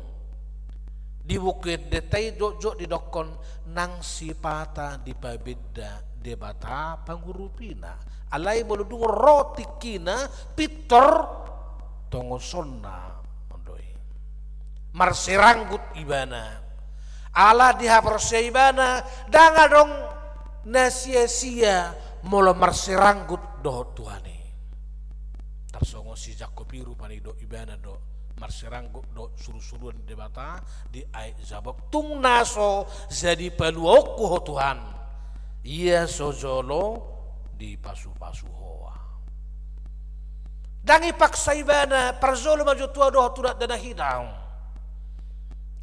Di buku endenta i jotjot didokkon nang sipata dipabenda Debata pangurupina. Alai molo dung ro tingkina pintor tongosonna do i. Marsiranggut ibana. Ala dihaporseai ibana, ndang adong na sia-sia molo marsiranggut dohot Tuhan i. Tarsongon si Jakkob i rupani didok ibana do marsiranggut dohot suru-suruan ni Debata di ayat jabob, tung na so jadi paluaonku ho Tuhan, ia so jolo dipasu-pasu ho ahu. Ndang ipaksa ibana, parjolo ma jo tu ahu dohot tu dakdanak i, daong.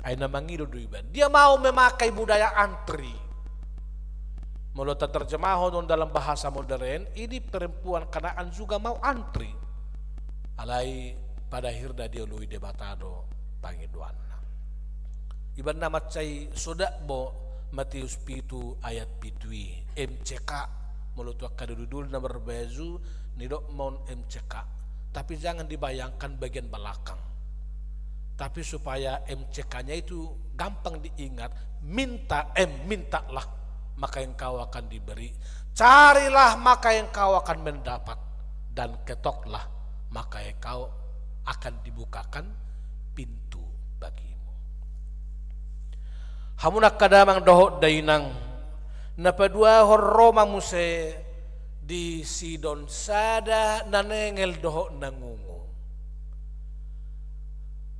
Ai na mangido do ibana. Dia mau memakai budaya antri. Molo taterjemahon dalam bahasa modern, ini perempuan Kanaan juga mau antri. Alai pada akhirna dioloi Debata do pangidoanna. Ibana mansai so dakbo Matius pitu ayat pitu i, M C K. Molo tu angka doli-doli na marbaju, nidok ma on M C K. Tapi jangan dibayangkan bagian belakang. Tapi supaya M C K-nya itu gampang diingat, minta, M, mintalah, maka engkau akan diberi. Carilah, maka engkau akan mendapat. Dan ketoklah, maka engkau akan dibukakan pintu bagimu. Hamu angka damang dohot dainang, na paduahon ro ma muse di Sidon sada na nengel dohot na ngungu.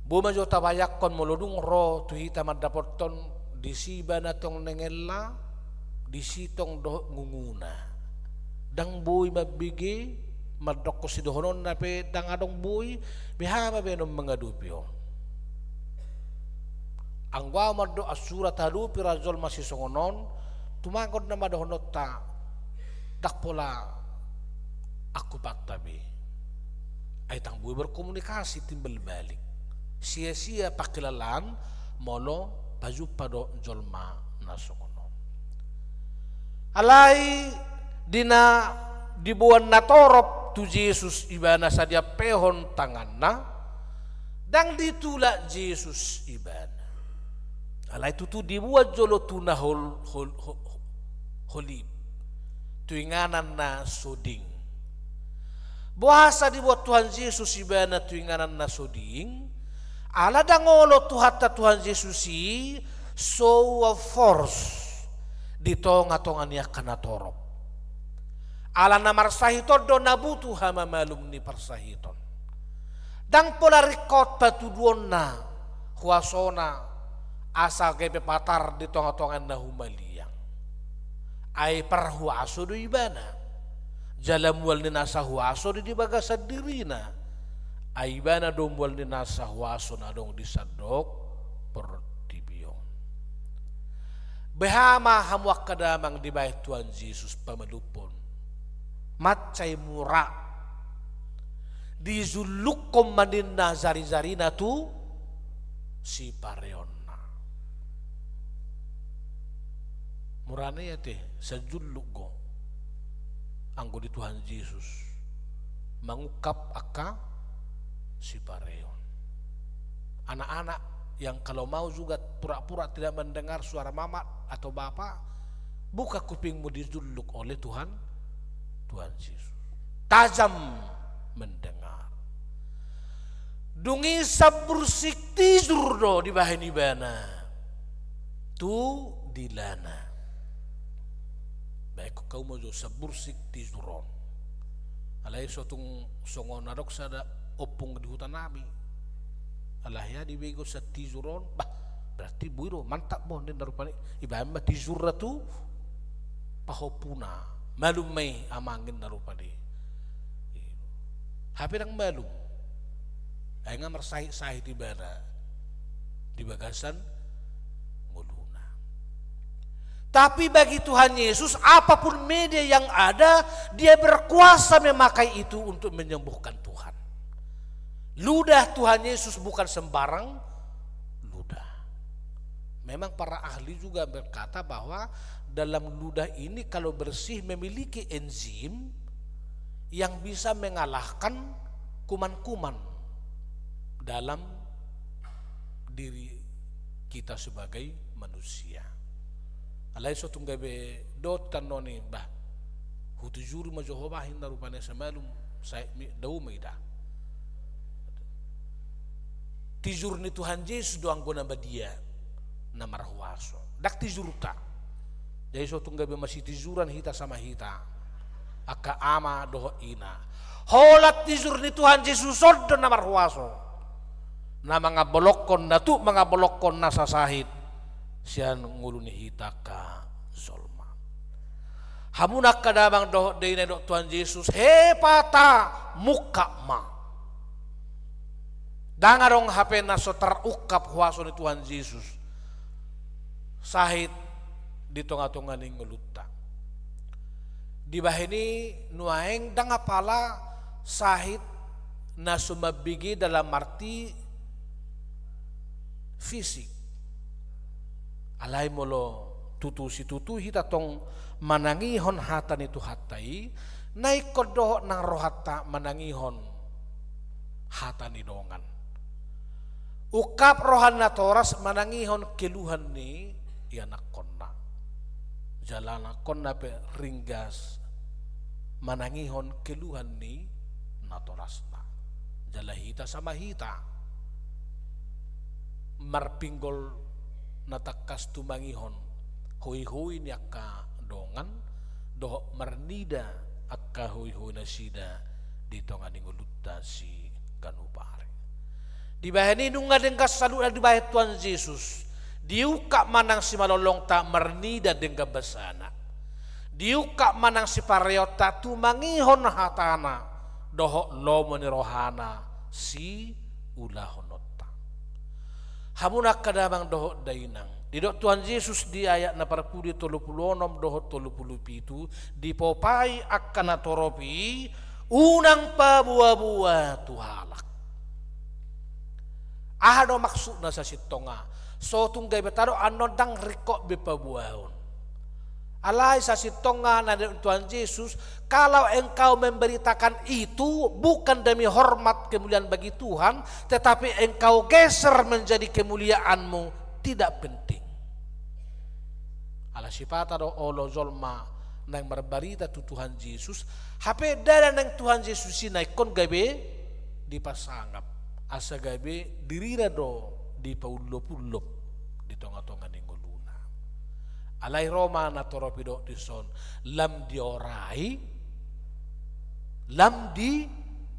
Boi ma jo tabayangkon molo dung ro tu hita mandapothon disi ibana tong nengelna, disi tong dohot ngunguna. Ndang boi mambege, mandokkon sidohononna pe ndang adong boi, beha ma baenon mangadopi on. Anggo ahu mandok, asura tahadopi ra jolma sisongon on, tumagon nama dohononta, ndang pola angkupanta be. Ai ndang boi berkomunikasi, timbal balik. Sia-sia pangkilalaan molo pajumpa dohot jolma na songon on. Alai di na diboan na torop tu Jesus ibana, sadia pehon tanganna, ndang ditulak Jesus ibana. Alai tutu dibuat jolo tu na hol-, hol-, ho-, holib, tu inganan na so ding. Boasa dibuat Tuhan Jesus ibana tu inganan na so ding? Ala ndang olo Tuhanta Tuhan Jesus i so ua force di tonga-tonga ni angka natorop. Ala na marsahit on do na butuh hamamalum ni parsahiton. Ndang pola ringkot patuduonna huasona asa gabe patar di tonga-tonga na humaliang. Ai parhuaso do ibana. Jala mual ni nasa huaso do di bagasan dirina. Ai ibana do mual ni nasa huaso na adong di sandok portibi on. Beha ma hamu angka damang dibahen Tuhan Jesus pamalumhon? Mansai mura. Dijullukhon ma ninna jari-jarina tu sipareonna. Mura na i ate, sajulluk do anggo di Tuhan Jesus mangungkap angka sipareon. Anak-anak yang kalau mau juga pura-pura tidak mendengar suara mama atau bapa, buka kupingmu, dijulluk oleh Tuhan, Tuhan Jesus. Tajam mendengar. Dung i sambursik tijur do dibahen ibana tu dilana. Baen hamu ma jo sambursik tijur on. Alai so tung songon na adong sada ompung di huta nami. Alai ia dibege on sian tijur on, bah, berarti boi do, mantap do ninna rupani. Ibaen ma tijurna tu pahompuna. Malum ma i amang ninna rupani. Hape ndang malum. Ai nga marsahit-sahit ibana di bagasan ngoluna. Tapi bagi Tuhan Yesus, apapun media yang ada, Dia berkuasa memakai itu untuk menyembuhkan Tuhan. Ludah Tuhan Yesus bukan sembarang ludah. Memang para ahli juga berkata bahwa dalam ludah ini kalau bersih memiliki enzim yang bisa mengalahkan kuman-kuman dalam diri kita sebagai manusia. Alai so tung gabe dohot tano ni, bah, hutijuri ma jo ho bah, ninna rupani, asa malum, sai mi dao ma ida. Tijur ni Tuhan Jesus do anggo na badia, na marhuaso. Ndang tijurta. Jadi so tung gabe masitijuran hita sama hita, angka ama dohot ina. Holan tijur ni Tuhan Jesus on do na marhuaso, na mangambolongkon, na tuk mangambolongkon nasa sahit sian ngolu ni hita angka jolma. Hamu angka damang dohot dainang, didok Tuhan Jesus, "Hepata, mungkap ma." Ndang adong hape na so tarungkap huaso ni Tuhan Jesus sahit di tonga-tonga ni ngolunta. Dibahen i nuaeng ndang apala sahit na so mambege dalam arti fisik. Alai molo tutu situtu hita tong manangihon hata ni Tuhanta i, na ingkon dohot nang rohanta manangihon hata ni dongan. Ungkap roha natoras manangihon keluhan ni ianakkonna. Jala anakkonna pe ringgas manangihon keluhan ni natorasna. Jala hita sama hita marpinggol na tangkas tumangihon hoihoi ni angka dongan, dohot marnida angka hoihoi nasida di tonga ni ngolunta siganup ari. Dibahen i nunga denggan saluhutna dibahen Tuhan Jesus, diungkap ma nang simalolongta marnida denggan basana. Diungkap ma nang sipareonta tumangihon hatana dohot lomo ni rohana siulahononta. Hamu angka damang dohot dainang, didok Tuhan Jesus di ayat na parpudi tolu pulu onom dohot tolu pulu pitu, dipopai angka natorop i, unang paboa-boa tu halak. Aha do maksudna sasintongna? So tung gabe tadok annon ndang ringkot be paboaon. Alai sasintongna, na didok Tuhan Jesus, kalau engkau memberitakan itu bukan demi hormat kemuliaan bagi Tuhan, tetapi engkau geser menjadi kemuliaanmu tidak penting. Ala sipata do olo jolma naeng marbarita tu Tuhan Jesus, hape ndada naeng Tuhan Jesus i na ingkon gabe dipasangap, asa gabe dirina do dipaullopullop di tongatonga ni ngoluna. Alai ro ma na torop didok dison, lam diorai, lam dibaritahon.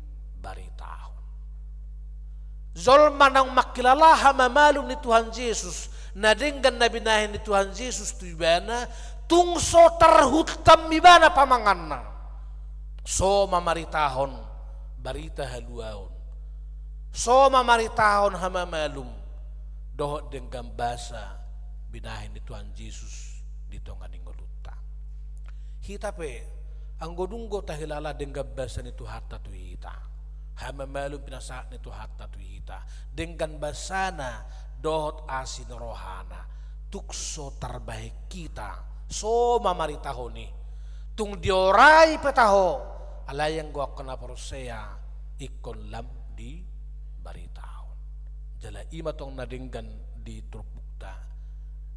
Jolma naung mangkilala hamamalum ni Tuhan Jesus, na denggan na binahen ni Tuhan Jesus tu ibana, tung so tarhuntam ibana pamanganna, so mamaritahon barita haluaon, so mamaritahon hamamalum dohot denggan basa binahen ni Tuhan Jesus di tonga ni ngolunta. Hita pe, anggo dung do tahilala denggan basa ni Tuhanta tu hita, hamamalum pinasahat ni Tuhanta tu hita, denggan basana dohot asi ni rohana, tung so tarbahen hita, so mamaritahon i, tung diorai pe taho, alai anggo angka na porsea ingkon lam dibaritahon. Jala i ma tong na denggan di turpukta,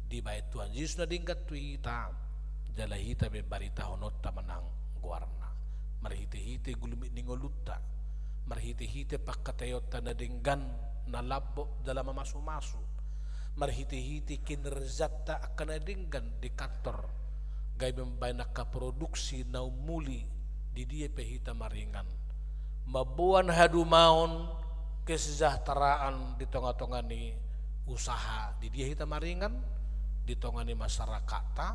dibahen Tuhan Jesus na denggan tu hita, jala hita pe baritahononta ma nang goarna, marhitehite gulmit ni ngolunta, marhitehite pangkataionta na denggan, na lambok jala mamasumasu, marhitehite kinerjanta angka na denggan di kantor, gabe mambahen angka produksi na ummuli di dia pe hita maringan, mamboan hadumaon, kesejahteraan di tongatonga ni usaha di dia hita maringan, di tonga ni masyarakatta,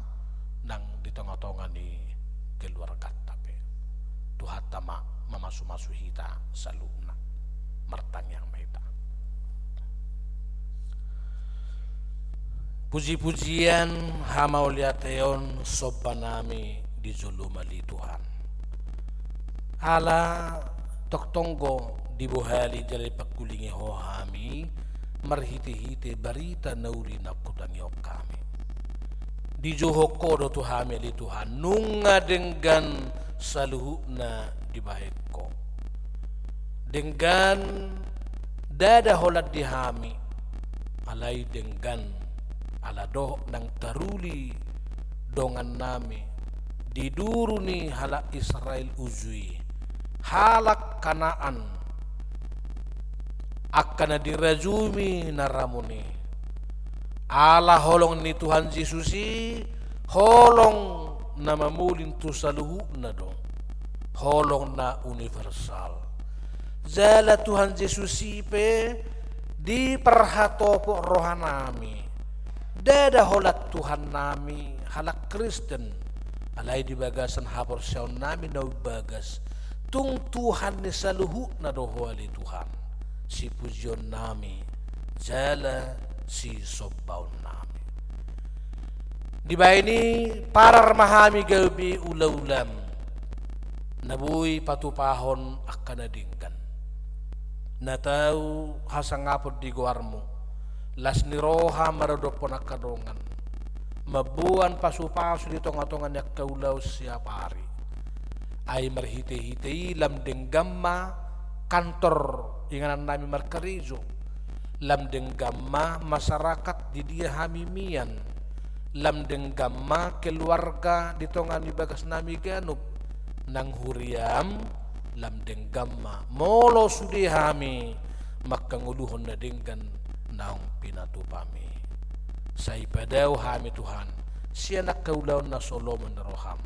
nang di tongatonga ni keluarganta pe. Tuhanta ma mamasumasu hita saluhutna. Martangiang ma hita. Pujipujian, hamauliateon, somba nami di jolom ale Tuhan. Ala tongtong do dibohali jala dipangkulingi Ho hami, marhitehite barita na uli na hutangihon hami. Dijouhon Ho do tu hami ale Tuhan, nunga denggan saluhutna dibahen Ho. Denggan ndada holan di hami, alai denggan ala dohot nang taruli dongan nami di duru ni halak Israel uju i, halak Kanaan, angka na dirajumi na ramun i. Ala holong ni Tuhan Jesus i, holong na mamolin tu saluhutna do, holong na universal. Jala Tuhan Jesus i pe diparhatopot roha nami, ndada holan Tuhan nami halak Kristen, alai di bagasan haporseaon nami na umbagas, tung Tuhan ni saluhutna do Ho ale Tuhan, sipujion nami jala sisombaon nami. Dibahen i parar ma hami gabe ulaulam na boi patupahon angka na denggan, na tau hasangapon di goarmu, las ni roha maradophon angka dongan, mamboan pasupasu di tongatonga ni angka ulaon siapari. Ai marhitehite i lam denggan ma kantor inganan nami markarejo, lam denggan ma masyarakat di dia hami mian, lam denggan ma keluarga di tonga ni bagas nami ganup, nang huriam, lam denggan ma molo sude hami mangkangoluhon na denggan naung pinatupam i. Sai padao hami Tuhan sian angka ulaon na so lomo ni roham.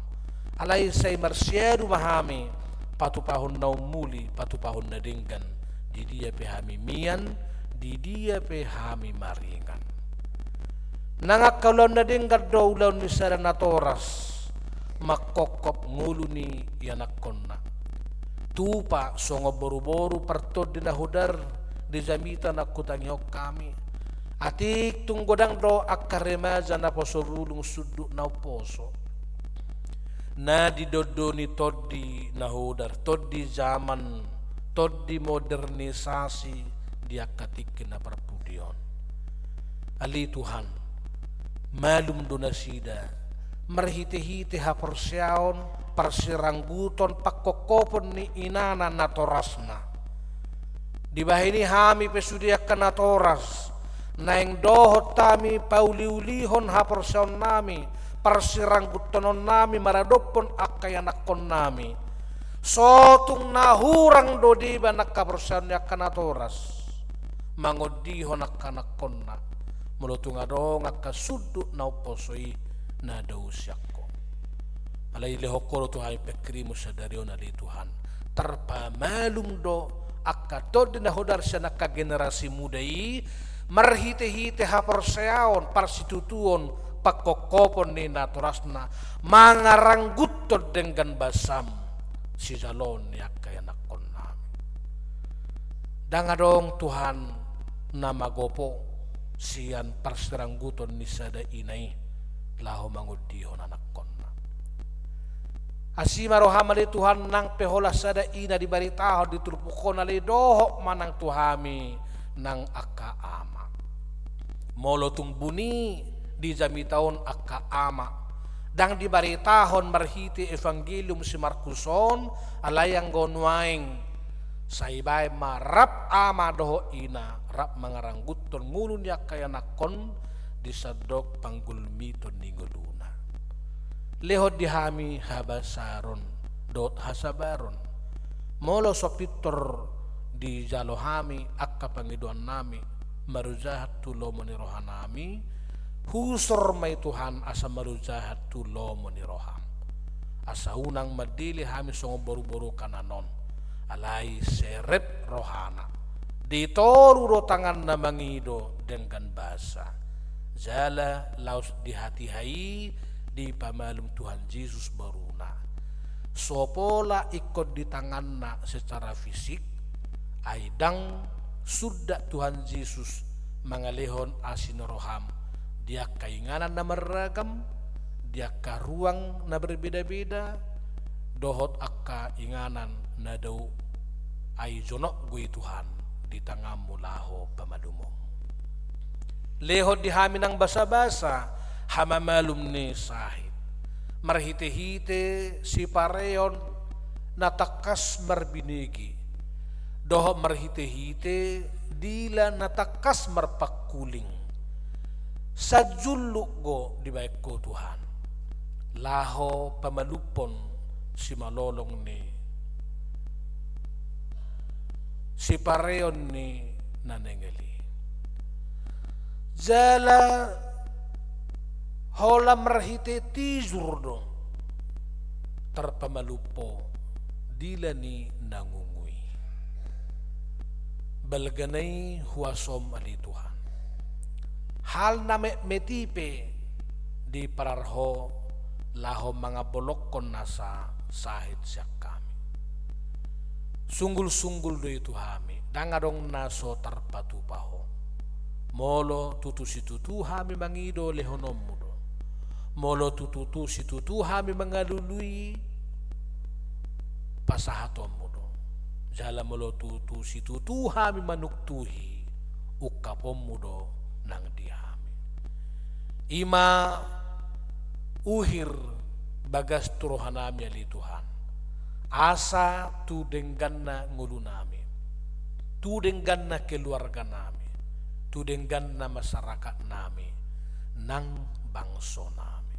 Alai sai marsiadu ma hami patupahon na ummuli, patupahon na denggan di dia pe hami mian, di dia pe hami maringan. Nang angka ulaon na denggan do ulaon ni sada natoras mangkophop ngolu ni ianakhonna. Tupa songon boruboru partondi na hodar di jamita na hutangihon hami. Atik tung godang do angka remaja naposo bulung sundut na umposo, na didondoni tondi na hodar, tondi zaman, tondi modernisasi di angka tingki na parpudi on. Ale Tuhan, malum do nasida marhite-hite haporseaon, parsirangguton, pangkophopon ni inana natorasna. Dibahen i hami pe sude angka natoras, naeng dohot hami pauli-ulihon haporseaonnami, parsiranggutononnami maradophon angka ianakkonnami. So tung na hurang do deba nang haporseaon ni angka natoras mangondihon angka anakkonna, molo tung adong angka sundut na umposo i na dao sian Ho. Alai lehon Ho do tu hami pingkirimon sadari on, ale Tuhan. Tarpamalum do angka tondi na hudarsi angka generasi muda i, marhite-hite haporseaon, parsitutuon, pangkophopon ni natorasna, mangarangguthon denggan basam sijaloon ni angka ianakkonnami. Ndang adong Tuhan na magopo sian parsirangguton ni sada ina i laho mangondihon anakkonna. Asi ma roham ale Tuhan, nang pe holan sada ina dibaritahon di turpuk on, ale dohot ma nang tu hami nang angka ama. Molo tung buni di jamita on angka ama ndang dibaritahon marhite Evangelium si Markus on, alai anggo nuaeng sai baen ma rap ama dohot ina rap mangarangguthon ngolu ni angka ianakkon di sandok panggulmiton ni ngoluna. Lehon di hami habasaron dohot hasabaron. Molo so pintor dijalo hami angka pangidoannami, marujahat tu lomo ni rohanami, husor ma i Tuhan asa marujahat tu lomo ni roham. Asa unang mandele hami songon boru-boru Kanaan on, alai serep rohana. Ditoru do tanganna mangido denggan basa. Jala laos di hatiha i dipamalum Tuhan Jesus boruna. So pola ingkon di tanganna secara fisik, ai ndang sundat Tuhan Jesus mangalehon asi ni roham di angka inganan na marragam, di angka ruang na berbeda-beda, dohot angka inganan na dao, ai jonok do i Tuhan di tanganmu laho pamalumon. Lehon di hami nang basa-basa hamamalum ni sahit, marhite-hite sipareon na tangkas marbinege, dohot marhite-hite dila na tangkas marpangkuling. Sanjulluk do dibaen Ho Tuhan laho pamalumhon simalolong ni sipareon ni na nengel i. Jala holan marhite tijur do tarpamalum Ho dila ni na ngungu i. Balgana i huasom, ale Tuhan. Hal na metmet i pe diparar Ho laho mangambolongkon nasa sahit sian hami. Sunggul-sunggul do i tu hami, ndang adong na so tarpatupa Ho. Molo tutu situtu hami mangido, lehononmu do. Molo tutu situtu hami mangalului, pasahatonmu do. Jala molo tutu situtu hami manuktuhi, ungkaponmu do nang di hami. I ma uhir bagas tu rohanami, ale Tuhan, asa tu dengganna ngolunami, tu dengganna keluarganami, tu dengganna masyarakatnami, nang bangsonami.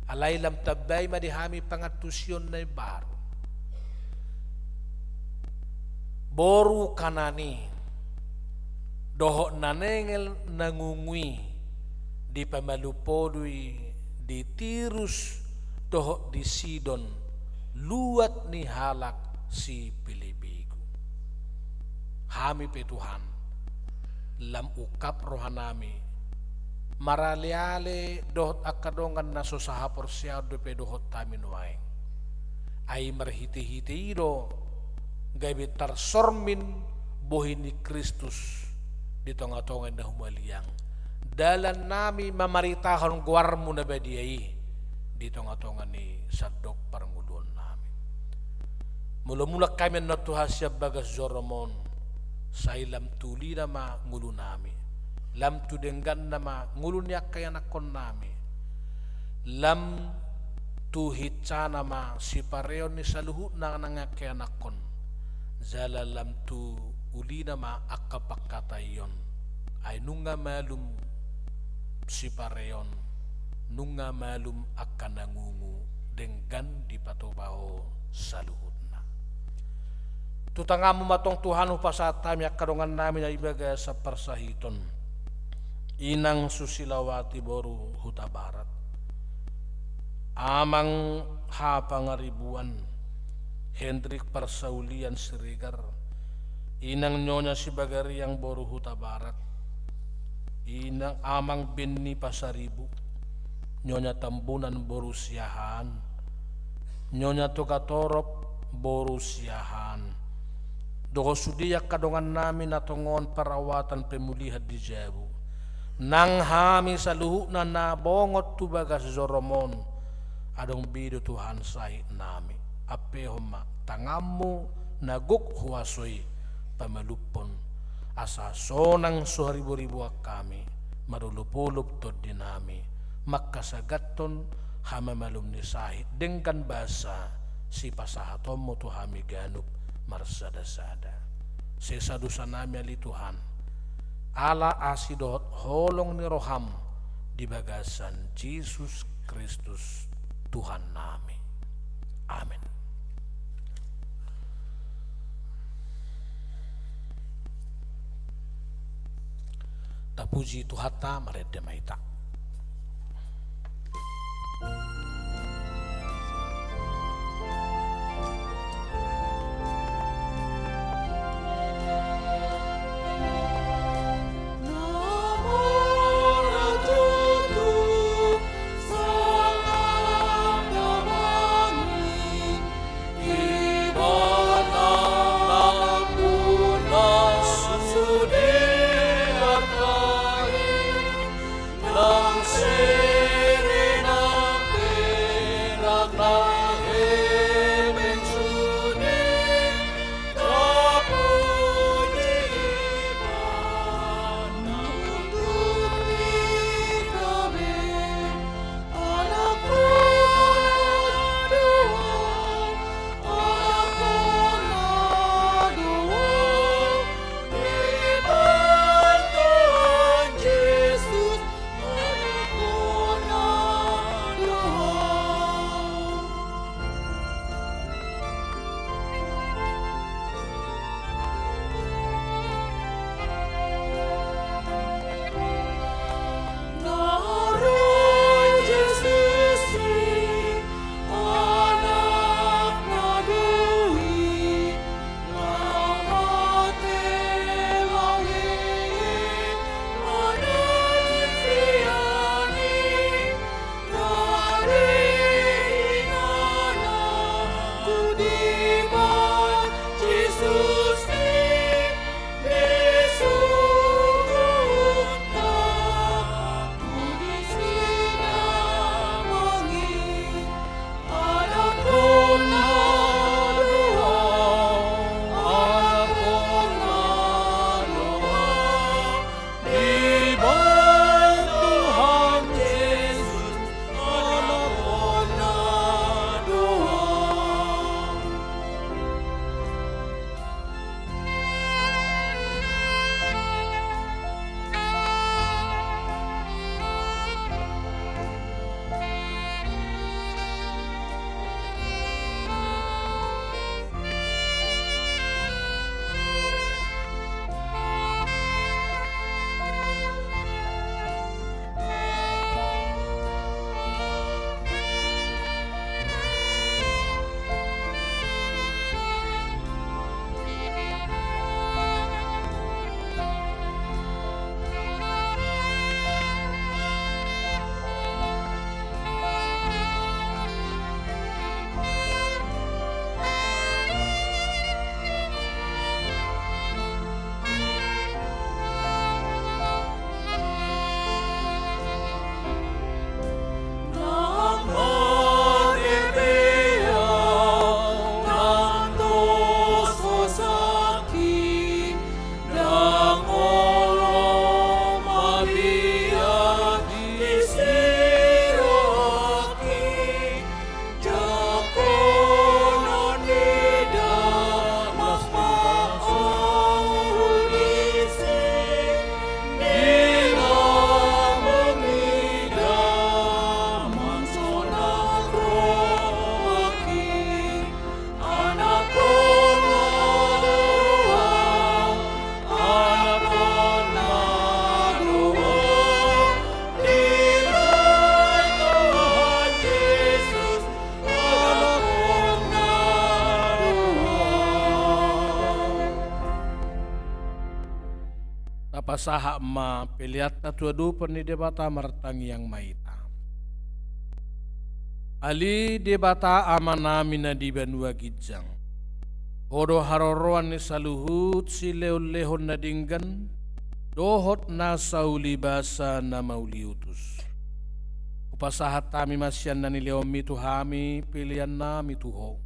Alai lam tambai ma di hami pangantusion na imbaru. Boru Kanaan i dohot na nengel na ngungu i dipamalum Ho do i di Tirus dohot di Sidon, luat ni halak sipelebegu. Hami pe Tuhan, lam ungkap rohanami, maraleale dohot angka dongan na so sahaporseaon dope dohot hami nuaeng. Ai marhitehite i do gabe tarsormin bohi ni Kristus di tongatonga ni na humaliang, dalannami mamaritahon goarmu na badia i di tongatonga ni sandok parngoluonnami. Molo mulak hami annon tu hasian bagas jorom on, sai lam tu ulina ma ngolunami, lam tu dengganna ma ngolu ni angka ianakkonnami. Lam tu hinsana ma sipareon ni saluhutna na nunga hianakkon, jala lam tu ulina ma angka pangkataion. Ai nunga malum sipareon, nunga malum angka na ngungu, denggan dipatupa Ho saluhutna. Tu tanganMu ma tong Tuhan hupasahat hami angka dongannami na di bagasan parsahiton. Inang Susilawati boru Hutabarat, Amang H. Pangaribuan, Hendrik Parsaulian Siregar, Inang Nyonya Sibagariang boru Hutabarat, Inang Amang Benny Pasaribu, Nyonya Tambunan boru Siahaan, Nyonya Togatorop boru Siahaan, dohot sude angka dongannami na tongon perawatan pemulihan di jabu. Nang hami saluhutna na bongot tu bagas jorom on, adong be do Tuhan sahitnami. Ampehon ma tanganMu na gok huaso i pamalumhon, asa sonang so hariboriboan hami, marolopolop tondinami, mangkasagathon hamamalum ni sahit denggan basa sipasahatonMu tu hami ganup marsadasada. Sesa dosanami ale Tuhan, ala asi dohot holong ni rohaM di bagasan Jesus Kristus Tuhannami. Amen. Tapuji Tuhanta, marende ma hita. Pasahat ma peleanta tu adopan ni Debata, martangiang ma hita. Ale Debata Amanami na di banua ginjang, Ho do haroroan ni saluhut silehonlehon na denggan dohot nasa ulibasa na mauliutus. Hupasahat hami ma sian na nilehonMi tu hami peleannami tu Ho.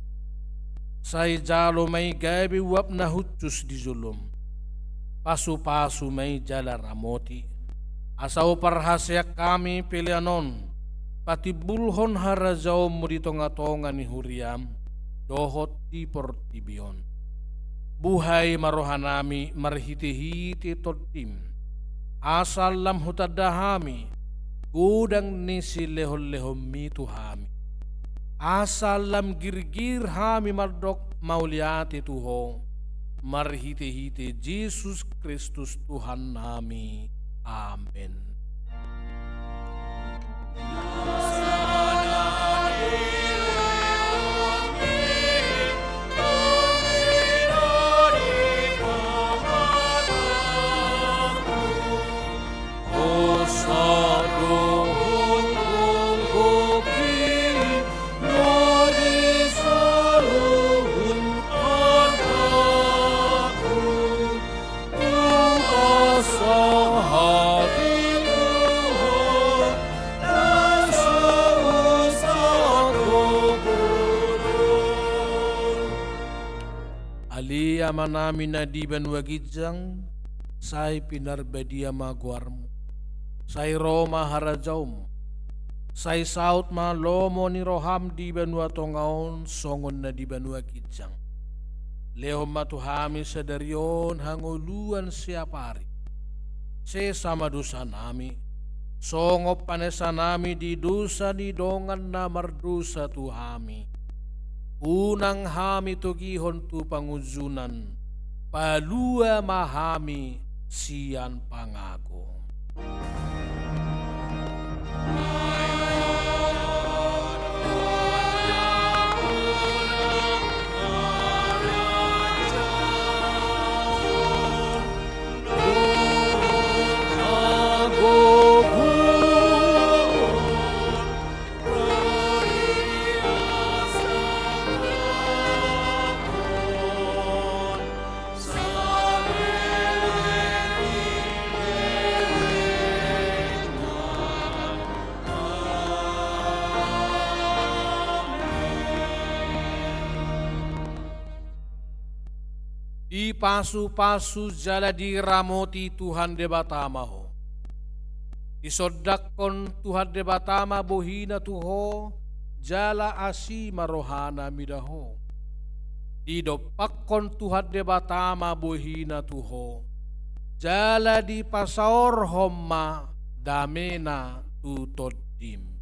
Sai jalo ma i gabe uap na hushus di jolom. Pasupasu ma i jala ramoti, asa huparhaseang hami pelean on patimbulhon harajaonMu di tongatonga ni huriaM dohot di portibi on. Buhai ma rohanami marhitehite TondiM, asa lam hutanda hami godang ni silehonlehonMi tu hami, asa lam girgir hami mandok mauliate tu Ho, marhitehite Jesus Kristus Tuhannami. Amen. Ale Amanami na di banua ginjang, sai pinarbadia ma goarMu. Sai ro ma harajaonMu. Sai saut ma lomo ni rohaM di banua tonga on songon na di banua ginjang. Lehon ma tu hami sadari on hangoluan siapari. Sesa ma dosanami, songon panesanami di dosa ni dongan na mardosa tu hami. Unang hami togihon tu pangunjunan, palua ma hami sian pangago. Dipasupasu jala diramoti Tuhan Debata ma ho. Disondangkon Tuhan Debata ma bohiNa tu ho, jala asi ma rohaNa mida ho. Didompakkon Tuhan Debata ma bohiNa tu ho, jala dipasaorhon ma dameNa tu tondim.